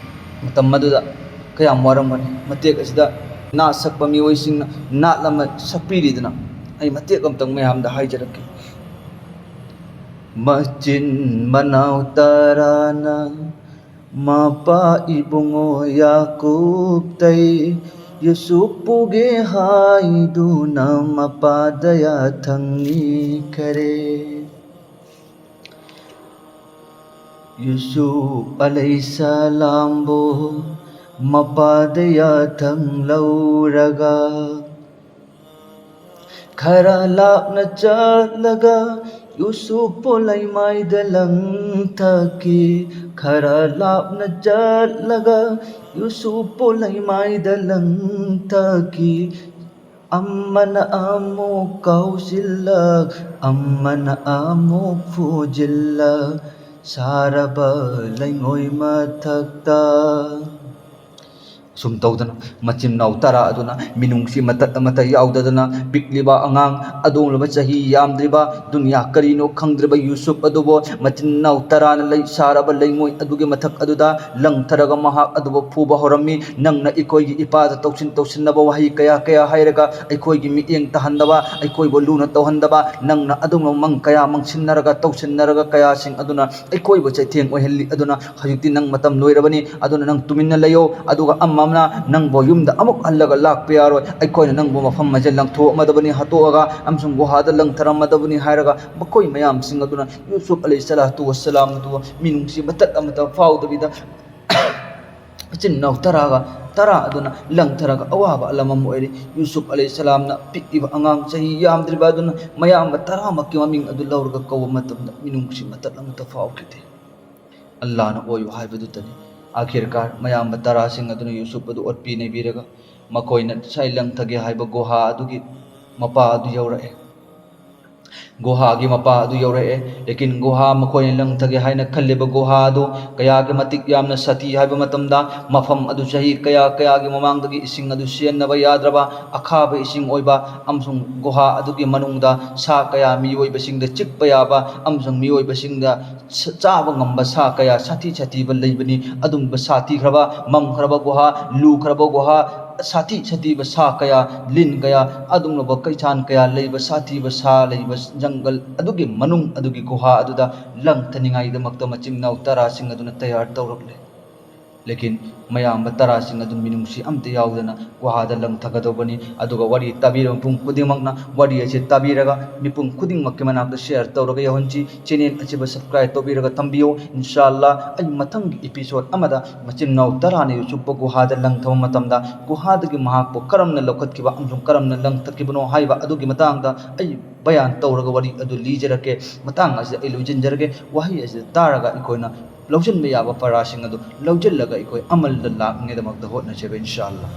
ꯃꯇꯝ ꯑꯗꯨꯗ ꯀꯌꯥꯝ ꯋꯥꯔꯝꯒꯅꯤ꯫ ꯃꯇꯦꯛ ꯑꯁꯤꯗ ꯅꯥꯠ ꯁꯛꯄ ꯃꯤꯑꯣꯏꯁꯤꯡꯅ ꯅꯥꯠ ꯑꯃ ꯁꯛꯄꯤꯔꯤꯗꯅ ꯑꯩ ꯃꯇꯦꯛ ꯑꯃꯇꯪ ꯃꯌꯥꯝꯗ ꯍꯥꯏꯖꯔꯛꯀꯦ꯫ ꯃꯆꯤꯟ ꯃꯅꯥꯎ ꯇꯔꯥꯅ ꯃꯄꯥ ꯏꯕꯨꯡꯉꯣ ꯌꯥꯀꯨꯕꯇꯩ ꯌꯨꯁꯨꯞ ꯄꯨꯒꯦ ꯍꯥꯏꯗꯨꯅ ꯃꯄꯥꯗ ꯌꯥꯊꯪ ꯅꯤꯈꯔꯦ꯫ ꯌꯨꯁꯨꯞ ꯑꯂꯩꯍꯤꯁꯁꯂꯥꯝꯕꯨ ꯃꯄꯥꯗ ꯌꯥꯊꯪ ꯂꯧꯔꯒ ꯈꯔ ꯂꯥꯞꯅ ꯆꯠꯂꯒ ꯌꯨꯁꯨꯞꯄꯨ ꯂꯩꯃꯥꯏꯗ ꯂꯪꯊꯈꯤ꯫ ꯈꯔ ꯂꯥꯞꯅ ꯆꯠꯂꯒ ꯌꯨꯁꯨꯞꯄꯨ ꯂꯩꯃꯥꯏꯗ ꯂꯪꯊꯈꯤ꯫ ꯑꯃꯅ ꯑꯃꯨꯛ ꯀꯥꯎꯁꯤꯜꯂꯛ, ꯑꯃꯅ ꯑꯃꯨꯛ ꯐꯨꯖꯤꯜꯂꯛ, ꯁꯥꯔꯕ ꯂꯩꯉꯣꯏ ꯃꯊꯛꯇ꯫ ꯁꯨꯝ ꯇꯧꯗꯅ ꯃꯆꯤꯟ ꯃꯅꯥꯎ ꯇꯔꯥ ꯑꯗꯨꯅ ꯃꯤꯅꯨꯡꯁꯤ ꯃꯇꯠ ꯑꯃꯠꯇ ꯌꯥꯎꯗꯗꯅ ꯄꯤꯛꯂꯤꯕ ꯑꯉꯥꯡ, ꯑꯗꯣꯡꯂꯕ ꯆꯍꯤ ꯌꯥꯝꯗ꯭ꯔꯤꯕ, ꯗꯨꯅꯤꯌꯥ ꯀꯔꯤꯅꯣ ꯈꯪꯗ꯭ꯔꯤꯕ ꯌꯨꯁꯨꯞ ꯑꯗꯨꯕꯨ ꯃꯆꯤꯟ ꯃꯅꯥꯎ ꯇꯔꯥꯅ ꯂꯩ ꯁꯥꯔꯕ ꯂꯩꯉꯣꯏ ꯑꯗꯨꯒꯤ ꯃꯊꯛ ꯑꯗꯨꯗ ꯂꯪꯊꯔꯒ ꯃꯍꯥꯛ ꯑꯗꯨꯕꯨ ꯐꯨꯕ ꯍꯧꯔꯝꯃꯤ꯫ ꯅꯪꯅ ꯑꯩꯈꯣꯏꯒꯤ ꯏꯄꯥꯗ ꯇꯧꯁꯤꯟ ꯇꯧꯁꯤꯟꯅꯕ ꯋꯥꯍꯩ ꯀꯌꯥ ꯀꯌꯥ ꯍꯥꯏꯔꯒ ꯑꯩꯈꯣꯏꯒꯤ ꯃꯤꯠꯌꯦꯡ ꯇꯥꯍꯟꯗꯕ, ꯑꯩꯈꯣꯏꯕꯨ ꯂꯨꯅ ꯇꯧꯍꯟꯗꯕ, ꯅꯪꯅ ꯑꯗꯨꯒꯨꯝꯕ ꯃꯪ ꯀꯌꯥ ꯃꯪꯁꯤꯟꯅꯔꯒ ꯇꯧꯁꯤꯟꯅꯔꯒ ꯀꯌꯥꯁꯤꯡ ꯑꯗꯨꯅ ꯑꯩꯈꯣꯏꯕꯨ ꯆꯩꯊꯦꯡ ꯑꯣꯏꯍꯜꯂꯤ꯫ ꯑꯗꯨꯅ ꯍꯧꯖꯤꯛꯇꯤ ꯅꯪ ꯃꯇꯝ ꯂꯣꯏꯔꯕꯅꯤ꯫ ꯑꯗꯨꯅ ꯅꯪ ꯇꯨꯃꯤꯟꯅ ꯂꯩꯌꯣ꯫ ꯑꯗꯨꯒ ꯑꯃ ꯑꯃꯅ ꯅꯪꯕꯨ ꯌꯨꯝꯗ ꯑꯃꯨꯛ ꯍꯜꯂꯒ ꯂꯥꯛꯄ ꯌꯥꯔꯣꯏ꯫ ꯑꯩꯈꯣꯏꯅ ꯅꯪꯕꯨ ꯃꯐꯝ ꯑꯁꯤꯗ ꯂꯪꯊꯣꯛꯑꯝꯃꯗꯕꯅꯤ, ꯍꯥꯠꯇꯣꯛꯑꯒ ꯑꯃꯁꯨꯡ ꯒꯨꯍꯥꯗ ꯂꯪꯊꯔꯝꯃꯗꯕꯅꯤ ꯍꯥꯏꯔꯒ ꯃꯈꯣꯏ ꯃꯌꯥꯝꯁꯤꯡ ꯑꯗꯨꯅ ꯌꯨꯁꯨꯞ ꯑꯂꯩꯍꯤ ꯁꯂꯥꯇꯨ ꯋꯁꯁꯂꯥꯝ ꯑꯗꯨ ꯃꯤꯅꯨꯡꯁꯤ ꯃꯇꯠ ꯑꯃꯠꯇ ꯐꯥꯎꯗꯕꯤꯗ ꯃꯆꯤꯟ ꯃꯅꯥꯎ ꯇꯔꯥꯒ ꯇꯔꯥ ꯑꯗꯨꯅ ꯂꯪꯊꯔꯒ ꯑꯋꯥꯕ ꯑꯂꯝ ꯑꯃ ꯑꯣꯏꯔꯤ꯫ ꯌꯨꯁꯨꯞ ꯑꯂꯩꯍꯤ ꯁꯂꯥꯝꯅ ꯄꯤꯛꯏꯕ ꯑꯉꯥꯡ ꯆꯍꯤ ꯌꯥꯝꯗ꯭ꯔꯤꯕ ꯑꯗꯨꯅ ꯃꯌꯥꯝꯕ ꯇꯔꯥꯃꯛꯀꯤ ꯃꯃꯤꯡ ꯑꯗꯨ ꯂꯧꯔꯒ ꯀꯧꯕ ꯃꯇꯝꯗ ꯃꯤꯅꯨꯡꯁꯤ ꯃꯇꯠ ꯑꯃꯠꯇ ꯐꯥꯎꯈꯤꯗꯦ꯫ ꯑꯜꯂꯥꯍꯅ ꯑꯣꯏꯌꯨ ꯍꯥꯏꯕꯗꯨꯇꯅꯤ꯫ ꯑꯥꯈꯤꯔꯀꯥꯔ ꯃꯌꯥꯝꯕ ꯇꯔꯥꯁꯤꯡ ꯑꯗꯨꯅ ꯌꯨꯁꯨꯞ ꯑꯗꯨ ꯑꯣꯠꯄꯤ ꯅꯩꯕꯤꯔꯒ ꯃꯈꯣꯏꯅ ꯉꯁꯥꯏ ꯂꯪꯊꯒꯦ ꯍꯥꯏꯕ ꯒꯨꯍꯥ ꯑꯗꯨꯒꯤ ꯃꯄꯥ ꯑꯗꯨ ꯌꯧꯔꯛꯑꯦ꯫ ꯒꯨꯍꯥꯒꯤ ꯃꯄꯥ ꯑꯗꯨ ꯌꯧꯔꯛꯑꯦ꯫ ꯂꯦꯀꯤꯟ ꯒꯨꯍꯥ, ꯃꯈꯣꯏꯅ ꯂꯪꯊꯒꯦ ꯍꯥꯏꯅ ꯈꯜꯂꯤꯕ ꯒꯨꯍꯥ ꯑꯗꯨ ꯀꯌꯥꯒꯤ ꯃꯇꯤꯛ ꯌꯥꯝꯅ ꯁꯥꯊꯤ ꯍꯥꯏꯕ ꯃꯇꯝꯗ, ꯃꯐꯝ ꯑꯗꯨ ꯆꯍꯤ ꯀꯌꯥ ꯀꯌꯥꯒꯤ ꯃꯃꯥꯡꯗꯒꯤ ꯏꯁꯤꯡ ꯑꯗꯨ ꯆꯦꯟꯅꯕ ꯌꯥꯗ꯭ꯔꯕ ꯑꯈꯥꯕ ꯏꯁꯤꯡ ꯑꯣꯏꯕ ꯑꯃꯁꯨꯡ ꯒꯨꯍꯥ ꯑꯗꯨꯒꯤ ꯃꯅꯨꯡꯗ ꯁꯥ ꯀꯌꯥ ꯃꯤꯑꯣꯏꯕꯁꯤꯡꯗ ꯆꯤꯛꯄ ꯌꯥꯕ ꯑꯃꯁꯨꯡ ꯃꯤꯑꯣꯏꯕꯁꯤꯡꯗ ꯁ-, ꯆꯥꯕ ꯉꯝꯕ ꯁꯥ ꯀꯌꯥ ꯁꯥꯊꯤ ꯁꯥꯊꯤꯕ ꯂꯩꯕꯅꯤ꯫ ꯑꯗꯨꯝꯕ ꯁꯥꯊꯤꯈ꯭ꯔꯕ, ꯃꯝꯈ꯭ꯔꯕ ꯒꯨꯍꯥ, ꯂꯨꯈ꯭ꯔꯕ ꯒꯨꯍꯥ, ꯁꯥꯊꯤ ꯁꯥꯊꯤꯕ ꯁꯥ ꯀꯌꯥ, ꯂꯤꯟ ꯀꯌꯥ, ꯑꯗꯨꯒꯨꯝꯂꯕ ꯀꯩꯁꯥꯟ ꯀꯌꯥ ꯂꯩꯕ, ꯁꯥꯊꯤꯕ ꯁꯥ ꯂꯩꯕ ꯖꯪꯒꯜ ꯑꯗꯨꯒꯤ ꯃꯅꯨꯡ ꯑꯗꯨꯒꯤ ꯒꯨꯍꯥ ꯑꯗꯨꯗ ꯂꯪꯊꯅꯤꯡꯉꯥꯏꯗꯃꯛꯇ ꯃꯆꯤꯟ ꯃꯅꯥꯎ ꯇꯔꯥꯁꯤꯡ ꯑꯗꯨꯅ ꯇꯌꯥꯔ ꯇꯧꯔꯛꯂꯦ꯫ ꯂꯦꯀꯤꯟ ꯃꯌꯥꯝꯕ ꯇꯔꯥꯁꯤꯡ ꯑꯗꯨ ꯃꯤꯅꯨꯡꯁꯤ ꯑꯝꯇ ꯌꯥꯎꯗꯅ ꯒꯨꯍꯥꯗ ꯂꯪꯊꯒꯗꯧꯕꯅꯤ꯫ ꯑꯗꯨꯒ ꯋꯥꯔꯤ ꯇꯥꯕꯤꯔꯕ ꯃꯤꯄꯨꯝ ꯈꯨꯗꯤꯡꯃꯛꯅ ꯋꯥꯔꯤ ꯑꯁꯤ ꯇꯥꯕꯤꯔꯒ ꯃꯤꯄꯨꯝ ꯈꯨꯗꯤꯡꯃꯛꯀꯤ ꯃꯅꯥꯛꯇ ꯁꯤꯌꯔ ꯇꯧꯔꯒ ꯌꯧꯍꯟꯁꯤ꯫ ꯆꯦꯅꯦꯜ ꯑꯁꯤꯕꯨ ꯁꯕꯁꯀ꯭ꯔꯥꯏꯕ ꯇꯧꯕꯤꯔꯒ ꯊꯝꯕꯤꯌꯨ꯫ ꯏꯟꯁꯥ ꯑꯜꯂꯥ, ꯑꯩ ꯃꯊꯪꯒꯤ ꯏꯄꯤꯁꯣꯗ ꯑꯃꯗ ꯃꯆꯤꯟ ꯃꯅꯥꯎ ꯇꯔꯥꯅ ꯌꯨꯁꯨꯞꯄ ꯒꯨꯍꯥꯗ ꯂꯪꯊꯕ ꯃꯇꯝꯗ ꯒꯨꯍꯥꯗꯒꯤ ꯃꯍꯥꯛꯄꯨ ꯀꯔꯝꯅ ꯂꯧꯈꯠꯈꯤꯕ ꯑꯃꯁꯨꯡ ꯀꯔꯝꯅ ꯂꯪꯊꯈꯤꯕꯅꯣ ꯍꯥꯏꯕ ꯑꯗꯨꯒꯤ ꯃꯇꯥꯡꯗ ꯑꯩ ꯕꯌꯥꯟ ꯇꯧꯔꯒ ꯋꯥꯔꯤ ꯑꯗꯨ ꯂꯤꯖꯔꯛꯀꯦ꯫ ꯃꯇꯥꯡ ꯑꯁꯤꯗ ꯑꯩ ꯂꯣꯏꯁꯤꯟꯖꯔꯒꯦ꯫ ꯋꯥꯍꯩ ꯑꯁꯤꯗ ꯇꯥꯔꯒ ꯑꯩꯈꯣꯏꯅ ꯂꯧꯁꯤꯟꯕ ꯌꯥꯕ ꯄꯔꯥꯁꯤꯡ ꯑꯗꯨ ꯂꯧꯁꯤꯜꯂꯒ ꯑꯩꯈꯣꯏ ꯑꯃꯜꯗ ꯂꯥꯛꯅꯉꯥꯏꯗꯃꯛꯇ ꯍꯣꯠꯅꯁꯦꯕ, ꯏꯟꯁꯥ ꯑꯜꯂꯥ꯫